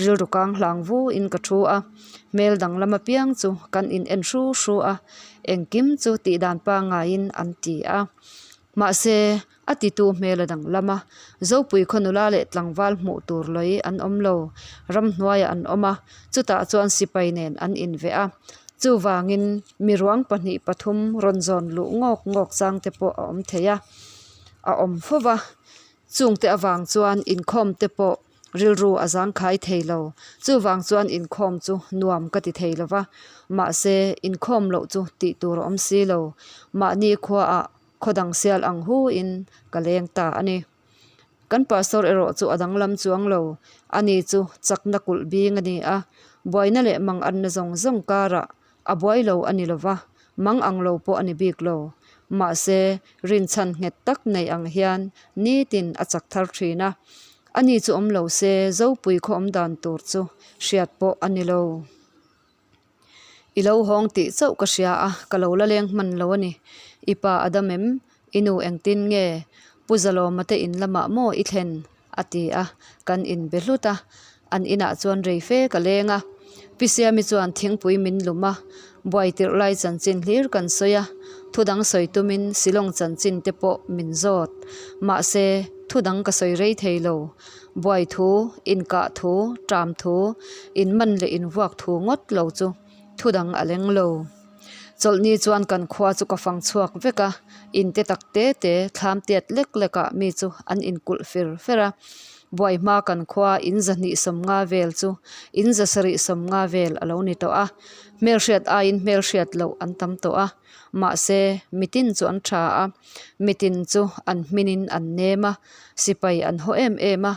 rilru kang hlang vuin ka thu a. Hmel danglam apiang chu kan in en hru hru a, engkim chu tihdan pangaiin an ti a. Mahse, a titu hmel a danglam a, Zopui khaw nula leh tlangval hmuh tur lawi an awm lo, ramhnuaiah an awm a, chutah chuan sipai nen an inveh a. Chuvangin miruang pahnih pathum rawn zawn luh ngawk ngawk chang te pawh a awm thei a, a awm fo va. Chungte avang chuan inkhawm te pawh Rilru a zangkhai thei lo. Chuvang chuan inkhawm chu nuam ka ti thei lo va. Mahse, inkhawm loh chu tih tur a awm si lo. Mahni khuaah khaw dang sial ang hu in ka leng ta a ni. Kan pastor erawh chu a danglam chuang lo. Ani chu chakna kulh bing a ni a. Buaina leh mang anna zawng zawng karah a buai lo a ni lo va, mang ang lo pawh a ni bik lo. Mahse, rinchhan nghet tak nei ang hian nitin a chak thar thin a. Ani chu awm lo se Zopui khaw awm dan tur chu hriat pawh a ni lo. I lo hawng tih chauh ka hria a, ka lo la leng hman lo a ni. I pa a dam em? I nu engtin nge? Pu Zalawma te in lamah maw i thlen? a ti a, kan inbe hlut a, an inah chuan rei fe ka leng a, Pi Siami chuan thingpui min lum a, buai tirh lai chanchin hlir kan sawi a, thu dang sawi tumin Shillong chanchin te pawh min zawt, mahse thu dang ka sawi rei thei lo, buai thu, inkah thu, ṭam thu, inman leh invuak thu ngawt lo chu thu dang a leng lo. Chawlhni chuan kan khua chu ka fang chhuak vek a, in te tak te te thlam tiat lek lek ah mi chu an inkulh fir fer a. Buai hma kan khua in zahnih sawmnga vel chu in za sarih sawmnga vel a lo ni tawh a, hmelhriat aiin hmelhriat loh an tam tawh a, mahse mitin chu an tha a, mitin chu an hminin an nem a, sipai an haw em em a,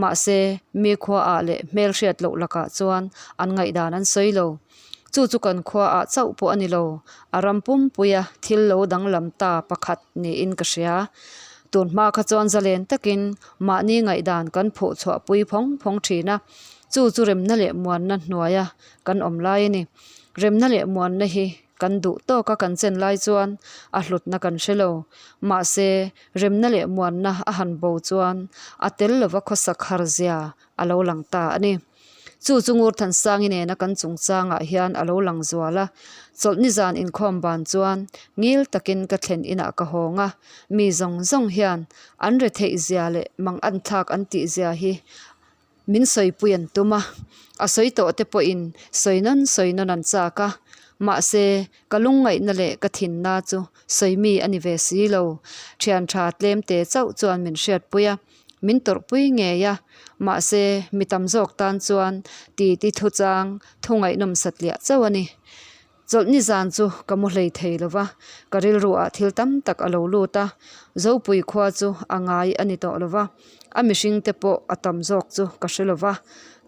mahse mi khua ah leh hmelhriat loh lakah chuan an ngaihdan an sawi lo. Chu chu kan khua ah chauh pawh a ni lo, a ram pumpuia thil lo danglam ta pakhat niin ka hria. Tun hma kha chuan zalen takin mahni ngaihdan kan phuh chhuah pui phawng phawng thin a, chu chu remna leh muanna hnuaia kan awm lai a ni. Remna leh muanna hi kan duh tawka kan chen lai chuan a hlutna kan hre lo. Mahse, remna leh muanna a han bo chuan a tel lova khawsak har zia a lo lang ta a ni. Chu chu Ngurthansangi nena kan chungchangah hian a lo lang zual a. Chawlhni zan inkhawm ban chuan ngil takin ka thlen inah ka hawng a, mi zawng zawng hian an retheih zia leh mang an thlak an tih zia hi min sawipui an tum a, a sawi tawh te pawhin sawi nawn sawi nawn an chak a, mahse ka lungngaihna leh ka thinna chu sawi mi a ni ve si lo, thian tha tlem te chauh chuan min hriatpui a. Min tawrhpui ngei a, mahse mi tam zawk tan chuan titi thuchang thu ngaihnawm satliah chauh a ni. Chawlhni zan chu ka mu hlei thei lo va, ka rilruah thil tam tak a lo lut a, Zopui khua chu a ngai a ni tawh lo va, a mihring te pawh a tam zawk chu ka hre lo va,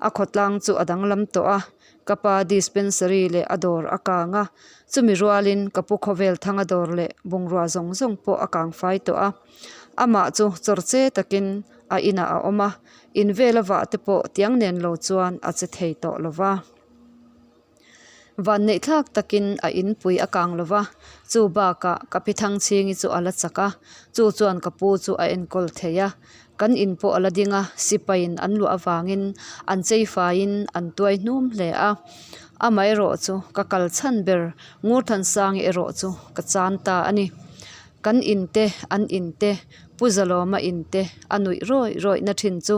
a khawtlang chu a danglam tawh a, ka pa dispensary leh a dawr a kang a, chumi rualin ka pu khawvel thanga dawr leh bungrua zawng zawng pawh a kang fai tawh a. Amah chu chawr che takin a inah a awm a, in vela vah te pawh tiang nen lo chuan a che thei tawh lo va. Vanneih thlak takin a inpui a kang lo va, chu bakah ka pi Thangchhingi chu a la chak a, chu chuan ka pu chu a enkawl thei a. Kan in pawh a la ding a, sipaiin an luah avangin an chei faiin an tuai hnum hle a. Amaherawh chu ka kal chhan ber Ngurthansangi erawh chu ka chan ta a ni. Kan in te, an in te, Pu Zalawma in te a nuih rawih rawih na thin chu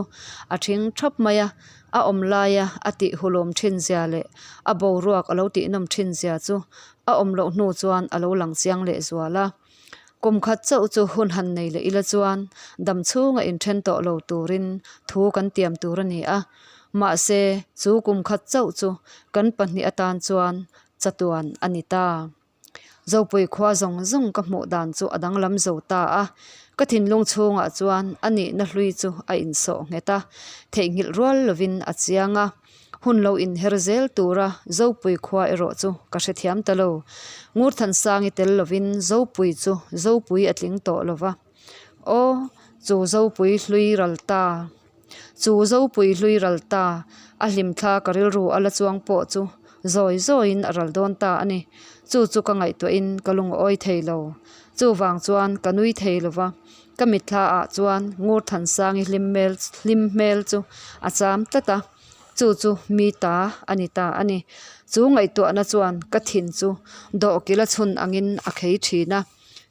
a thing thap mai a, a awm laia a tih hulawm thin zia leh a boruak a lo tihnawm thin zia chu a awm loh hnu chuan a lo lang chiang leh zual a. Kum khat chauh chu hun han nei leh ila chuan dam chhunga inthen tawh lo turin thu kan tiam tur a ni a, mahse chu kum khat chauh chu kan pahnih atan chuan chatuan a ni ta. Zopui khua zawng zawng ka hmuh dan chu a danglam zo ta a, ka thinlung chhungah chuan a nihna hlui chu a insawh nghet a, theihnghilh rual lovin a chiang a. Hun lo inher zel tura Zopui khua erawh chu ka hrethiam ta lo. Ngurthansangi tel lovin Zopui chu Zopui a tling tawh lo va. Aw, chu Zopui hlui ral ta. Chu Zopui hlui ral ta, a hlimthla ka rilru a la chuang pawh chu zawi zawiin a ral dawn ta a ni. Chu chu ka ngaihtuahin ka lungawi thei lo. Chuvang chuan ka nui thei lo va, ka mitthla ah chuan Ngurthansangi hlim hmel hlim hmel chu a cham tlat a, chu chu mi ta a ni ta a ni. Chu ngaihtuahna chuan ka thin chu dawhkilh a chhun angin a khei thin a,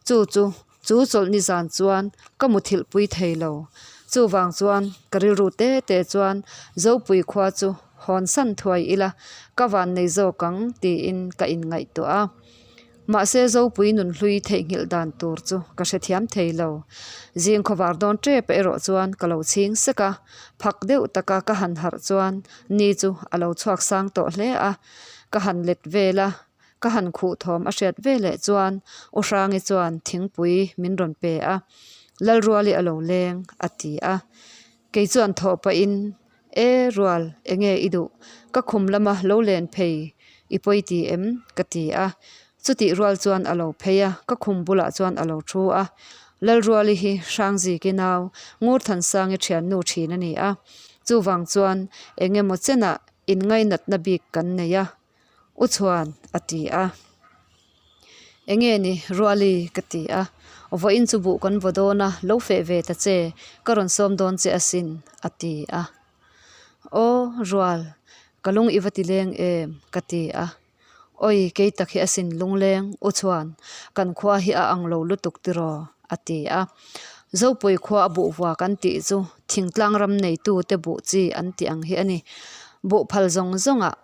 chu chu Chu chawlhni zan chuan ka muthilh pui thei lo. Chuvang chuan ka rilru te te chuan Zopui khua chu hawn san thuai ila ka van nei zawk ang tiin ka inngaihtuah a. Mahse Zopui nunhlui theihnghilh dan tur chu ka hrethiam thei lo. Zing khawvar dawn tep erawh chuan ka lo chhing sek a, phak deuh taka ka han harh chuan ni chu a lo chhuak sang tawh hle a, ka han let vel a. Ka han khuh thawm a hriat ve leh chuan U Hrangi chuan thingpui min rawn pe a, Lalruali a lo leng a ti a. Kei chuan thawh pahin, E Rual, enge i duh? Ka khum lama lo len phei i pawi ti em? ka ti a. Chutih rual chuan a lo phei a, ka khum bulah chuan a lo thu a. Lalruali hi Hrangziki nau Ngurthansangi thiannu thin a ni a. Chuvang chuan engemaw chenah inngainatna bik kan nei a. U chuan a ti a, Enge ni Ruali? ka ti a, Vawiin chu buh kan vaw dawn a, lo feh ve ta che, ka rawn sawm dawn che asin a ti a. Aw Rual, ka lung i va ti leng em? ka ti a. Awi kei tak hi asin lungleng, U chuan kan khua hi a ang lo lutuk tiraw? a ti a. Zopui khua a buh vua kan tih chu thingtlang ram neitute buh chi an tih ang hi a ni. Buh phal zawng zawngah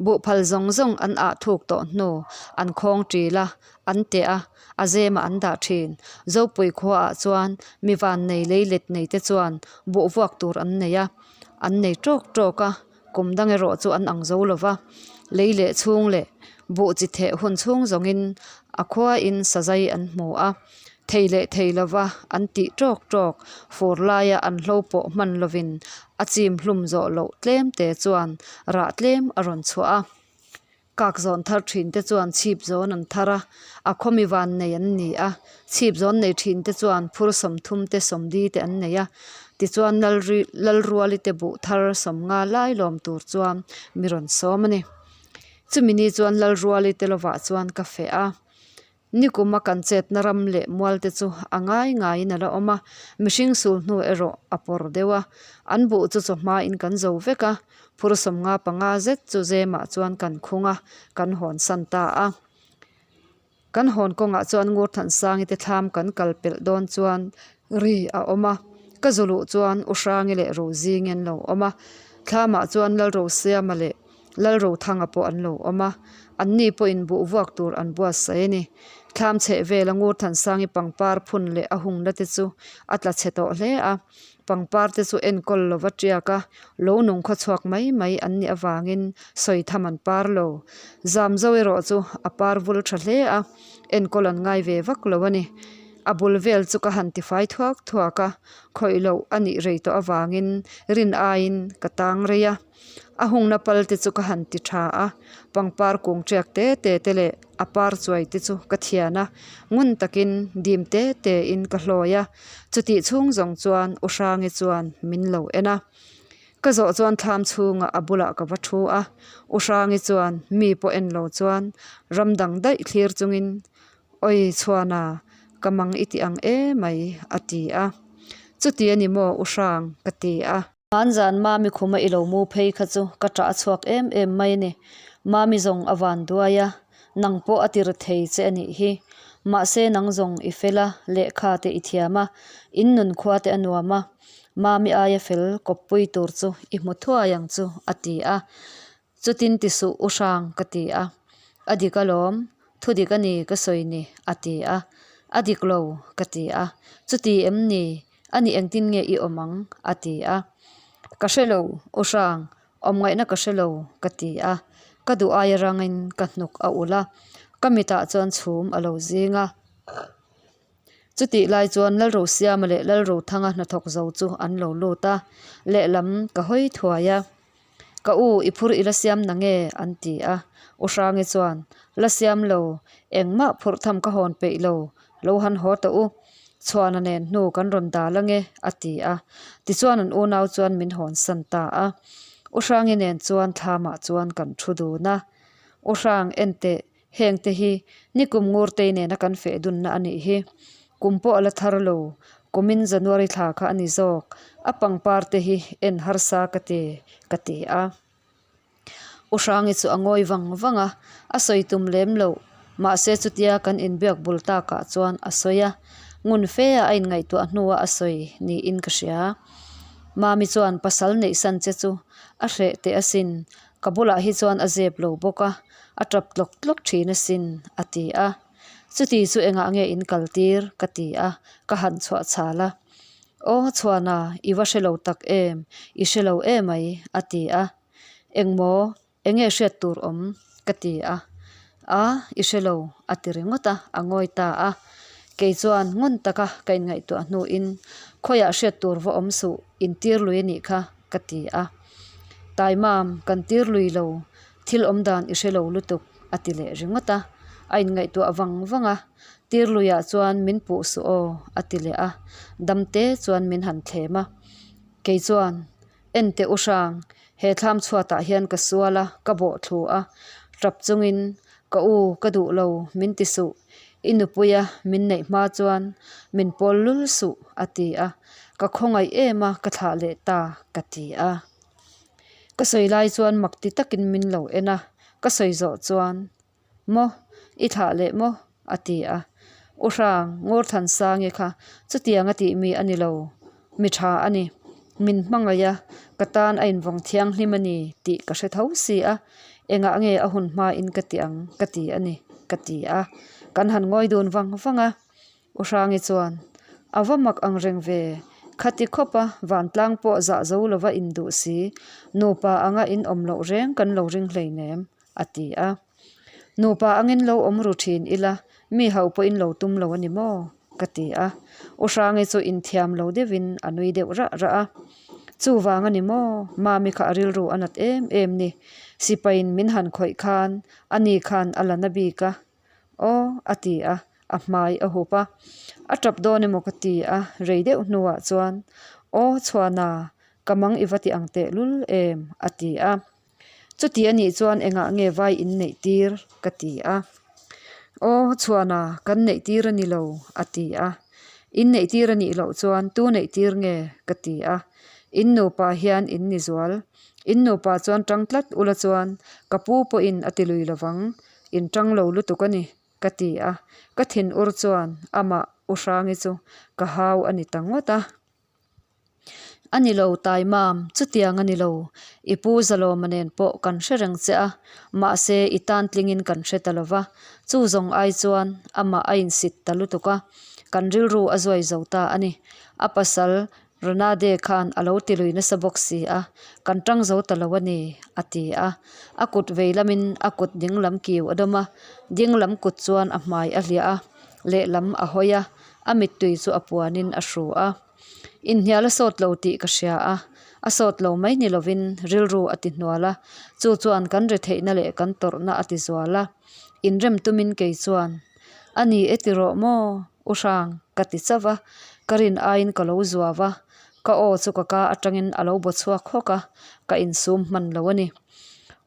Buhphal zawng zawng an ah thuk tawh hnu, an khawng ṭil a, an teh a, a zemah an dah ṭhin. Zopui khuaah chuan mi vannei leilet nei te chuan buh vuak tur an nei a, an nei ṭawk ṭawk a, kum dang erawh chu an ang zo lo va. Lei leh chhung leh buh chi theh hun chhung zawngin a khuain sazai an hmu a. Thei leh thei lova an tih tawk tawk fur laia an hlo pawh hman lovin a chim hlum zawh loh tlem te chuan rah tlem a rawn chhuah a. Kak zawn thar thin te chuan chhip zawn an thar a, a khawmi van nei an ni a, chhip zawn nei thin te chuan phur 30 te 40 te an nei a, tichuan Lalruali te buh thar 50 lai lawm tur chuan mi rawn sawm a ni. Chumi ni chuan Lalruali te lovah chuan ka feh a. Nikuma kan chetna ram leh mual te chu a ngai ngaiin a la awm a, mihring sul hnu erawh a pawr deuh a. An buh chu chawhmain kan zo vek a, phur 55 zet chu zemah chuan kan khung a, kan hawn san ta a. Kan hawn kawngah chuan Ngurthansangi te thlam kan kal pelh dawn chuan ri a awm a, ka zu luh chuan U Hrangi leh Rozingi an lo awm a, thlamah chuan Lalrosiama leh Lalrothanga pawh an lo awm a, anni pawhin buh vuak tur an buatsaih a ni. Thlam chheh vela Ngurthansangi pangpar phun leh a hungna te chu a tla chhe tawh hle a, pangpar te chu enkawl lova tiak a, lo nung khaw chhuak mai mai an nih avangin sawi tham an par lo. Zamzo erawh chu a par vul tha hle a, enkawl an ngai ve vak lo a ni. A bul vel chu ka han tifai thuak thuak a, khawih loh a nih rei tawh avangin rin aiin ka tang rei a. A hungna pal te chu ka han ti tha a, pangpar kung tiak te te te leh a par chuai te chu ka thian a, ngun takin dim te te in ka hlawi a, chutih chhung zawng chuan U Hrangi chuan min lo en a. Ka zawh chuan thlam chhungah a bulah ka va thu a, U Hrangi chuan mi pawh en lo chuan ram dang daih thlir chungin Awi Chhuana, ka mang i ti ang emai a ti a. Chuti a ni maw U Hrang? ka ti a. Hmanzan Mami khuma i lo mu phei kha chu ka ṭah a chhuak em em mai a ni. Mami zawng a van duai a, nang pawh a tir thei che a nih hi. Mahse nang zawng i fel a, lehkha te i thiam a, in nun khua te a nuam a. Mami aia fel kawppui tur chu i hmu thuai ang chu a ti a. Chutin ti suh u hrang ka ti a, a dik alawm, thu dik a ni ka sawi ni a ti a, a dik lo ka ti a, chuti em ni, a ni engtin nge i awm ang a ti a, ka hre lo u hrang, awm ngaihna ka hre lo ka ti a, ka duh aia rangin ka hnuk a ulh a, ka mitah chuan chhum a lo zing a. Chutih lai chuan Lalrosiama leh Lalrothanga hnathawk zo chu an lo lut a, lehlam ka hawi thuai a. Ka u, i phur i la siam na nge? an ti a. U Hrangi chuan, La siam lo, engmah phurh tham ka hawn peih lo, lo han haw tawh u. Chhuana nen hnu kan rawn dal ange, a ti a. Tichuan an unau chuan min hawn san ta a. U Hrangi nen chuan thlamah chuan kan thu dun a. U Hrang, enteh, Heng te hi nikum Ngurtei nena kan feh dunna a nih hi. Kum pawh a la thar lo, kumin January thla kha a ni zawk. A pangpar te hi en harsa ka ti, ka ti a. U Hrangi chu a ngawi vang vang a, a sawi tum lem loh. Mahse chutia kan inbiak bul takah chuan a sawi a, ngun fe a a inngaihtuah hnua a sawi niin ka hria. Mami chuan pasal neihsan che chu a hreh teh asin, Ka bulah hi chuan a zep lo bawk a, a tap tlawk tlawk thin asin, a ti a. Chuti chu engah nge in kal tir? ka ti a, ka han chhuah chhal a. Aw Chhuana, i va hre lo tak em? I hre lo emai, a ti a. Engmaw, enge hriat tur awm? ka ti a. A, i hre lo, a ti ringawt a, a ngawi ta a. Kei chuan ngun taka ka inngaihtuah hnuin, Khawiah hriat tur va awm suh, intir lui a nih kha, ka ti a. Taimam, kan tir lui lo, thil awm dan i hre lo lutuk, a ti leh ringawt a. A inngaihtuah vang vang a, Tir luiah chuan min puh suh aw, a ti leh a. Damte chuan min han thlem a. Kei chuan, En teh u hrang, he thlam chhuatah hian ka sual a, ka bawh thlu a. Tap chungin, Ka u, ka duh lo, min ti suh. I nupuia min neih hma chuan min pawl lul suh, a ti a. Ka khawngaih em a, ka thlah leh ta, ka ti a. Ka sawi lai chuan mak ti takin min lo en a, ka sawi zawh chuan, Maw, i thlah leh maw? a ti a. U Hrang, Ngurthansangi kha chutiang a tih mi a ni lo, mi tha a ni. Min hmangaih a, ka tan a invawng thianghlim a ni tih ka hre tho si a, engah nge a hun hmain ka ti ang ka ti a ni, ka ti a. Kan han ngawi dun vang vang a. U Hrangi chuan, A va mak ang reng ve, khati khawp a, vantlang pawh zah zo lova induh si, nupa anga in awm loh reng kan lo ring hleinem, a ti a. Nupa angin lo awm ru thin ila, mi ho pawhin lo tum lo a ni maw? ka ti a. U Hrangi chu inthiam lo deuhin a nui deuh rah rah a. Chuvang a ni maw? Mami kha a rilru a nat em em ni. Sipaiin min han khawih khan ani khan a la na bik a. Aw, a ti a, a hmai a hup a. A tap dawn emaw ka ti a, rei deuh hnuah chuan, Aw Chhuana, ka mang i va ti ang tehlul em? a ti a. Chuti a nih chuan engah nge vai in neih tir? ka ti a. Aw, Chhuana, kan neih tir a ni lo, a ti a. In neih tir a nih loh chuan tu neih tir nge? ka ti a. In nupa hian in ni zual. In nupa chuan tang tlat ula chuan ka pu pawhin a ti lui lovang. In tang lo lutuk a ni, ka ti a. Ka thin ur chuan amah U Hrangi chu ka hau a ni ta ngawt a. A ni lo Taimam, chutiang a ni lo. I pu Zalawma nen pawh kan hre reng che a, mahse i tan tlingin kan hre ta lo va. Chu zawng ai chuan amah a insit ta lutuk a, kan rilru a zuai zo ta a ni. A pasal Ronade khan a lo ti lui nasa bawk si a, kan tang zo ta lo a ni, a ti a. A kut vei lamin a kut ding lam kiu a dawm a, ding lam kut chuan a hmai a hliah a, lehlam a hawi a, a mittui chu a puanin a hru a. Inhnial a sawt lo tih ka hria a, a sawt lo mai ni lovin rilru a ti hnual a, chu chuan kan ri theihna leh kan tawrhna a ti zual a. Inrem tumin kei chuan, A ni e ti rawh maw? U Hrang, ka ti chauh a, ka rin aiin ka lo zuau a, ka aw chu ka ka atangin a lo baw chhuak hawk a, ka insum hman lo a ni.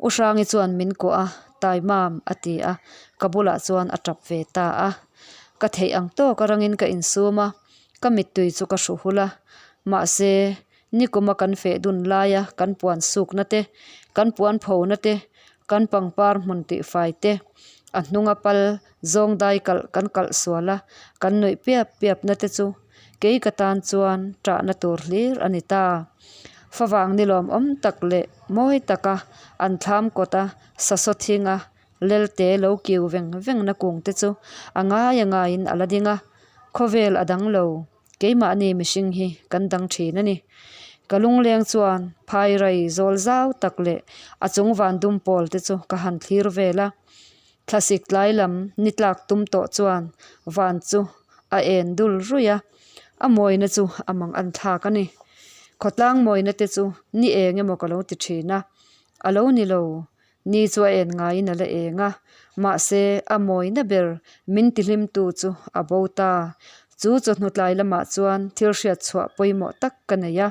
U Hrangi chuan min kuah a, Taimam a ti a, ka bulah chuan a tap ve ta a. Ka theih ang tawk a rangin ka insum a, ka mittui chu ka hru hul a. Mahse, nikuma kan feh dun laia kan puan sukna te, kan puan phona te, kan pangpar hmun tihfai te, a hnunga pal zawng dai kalh kan kalh sual a, kan nuih piap piap na te chu kei ka tan chuan ṭahna tur hlir a ni ta. Favang ni lawmawm tak leh mawi taka an thlam kawt a, sasaw thinga Lelte lo kiu veng vengna kung te chu a ngai a ngaiin a la ding a, khawvel a dang lo, keimahni mihring hi kan dang thin a ni. Ka lungleng chuan phairai zawl zau tak leh a chung van dum pawl te chu ka han thlir vel a, thlasik tlai lam ni tlak tum tawh chuan van chu a en dul ruih a, a mawina chu a mang an thlak a ni. Khawtlang mawina te chu ni eng emaw ka lo ti thin a, a lo ni lo. Ni chu a en ngaiin a la eng a, mahse a mawina ber min tihlimtu chu a bo ta. Chu chawhnu tlai lamah chuan thil hriat chhuah pawimawh tak ka nei a,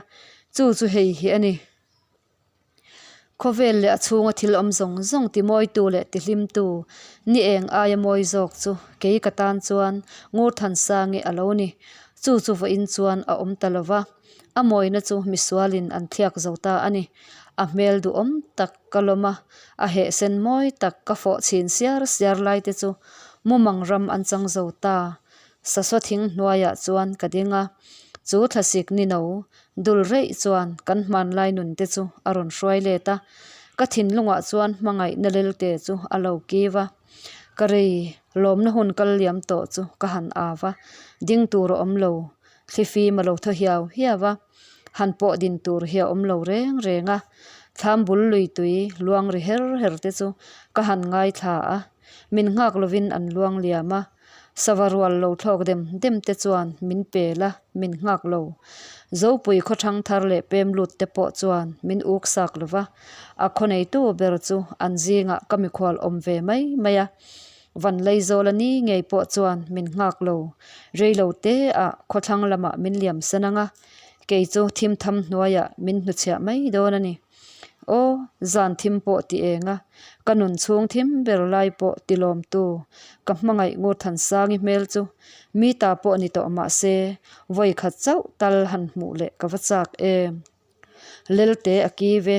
chu chu hei hi a ni. Khawvel leh a chhunga thil awm zawng zawng timawitu leh tihlimtu ni eng aia mawi zawk chu kei ka tan chuan Ngurthansangi a lo ni. Chu chu vawiin chuan a awm ta lo va. A mawina chu misualin an thliak zo ta a ni. A hmel duhawm tak ka lawm a, a heh sen mawi tak ka fawh chhin siar siar lai te chu mumang ram an chang zo ta. Sasaw thing hnuaiah chuan ka ding a, chu thlasik ni no dul reih chuan kan hmanlai nun te chu a rawn hruai let a. Ka thinlungah chuan hmangaihna lelte chu a lo kiu a. Ka rei lawmna hun kal liam tawh chu ka han au a, ding tur a awm lo. Thlifim a lo thaw hiau hiau a, han pawh din tur hi a awm lo reng reng a, thlam bul lui tui luang ri her her te chu ka han ngaithla a, min nghak lovin an luang liam a, sava rual lo thlawk dem dem te chuan min pel a, min nghak lo. Zopui khaw thang thar leh pem lut te pawh chuan min uk sak lo va, a khaw neitu ber chu an zingah ka mikhual awm ve mai mai a. Van Leizawla ni ngei pawh chuan min nghak lo. Rei lo te ah khawthlang lamah min liam san ang a, kei chu thim tham hnuaiah min hnuchhiah mai dawn a ni. Aw, zan thim pawh ti eng a, ka nun chhung thim ber lai pawh ti lawmtu ka hmangaih Ngurthansangi hmel chu mi ta pawh ni tawh mah se vawi khat chauh tal han hmuh leh ka va chak em. Lelte a kiv e,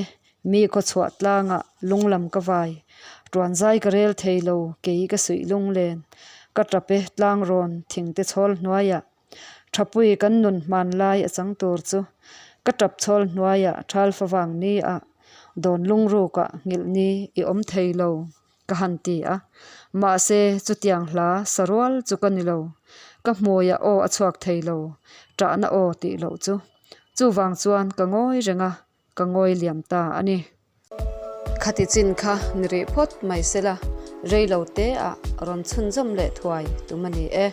mi khawchhuah tlangah lunglam ka vai. Tuanzai ka rel thei lo, kei ka suih lunglen. Ka tap e tlangrawn thingte chhawl hnuaiah. Thapui kan nun hman lai a chang tur chu. Ka tap chhawl hnuaiah thal favang ni ah dawn lungrukah nghilh ni i awm thei lo ka han ti a. Mahse chutiang hla sarual chu ka ni lo. Ka hmuiah aw a chhuak thei lo, tahna aw tih loh chu. Chuvang chuan ka ngawi reng a, ka ngawi liam ta a ni. Khati chin kha ni rih phawt mai sela, rei lo te ah rawn chhunzawm leh thuai tum a ni e.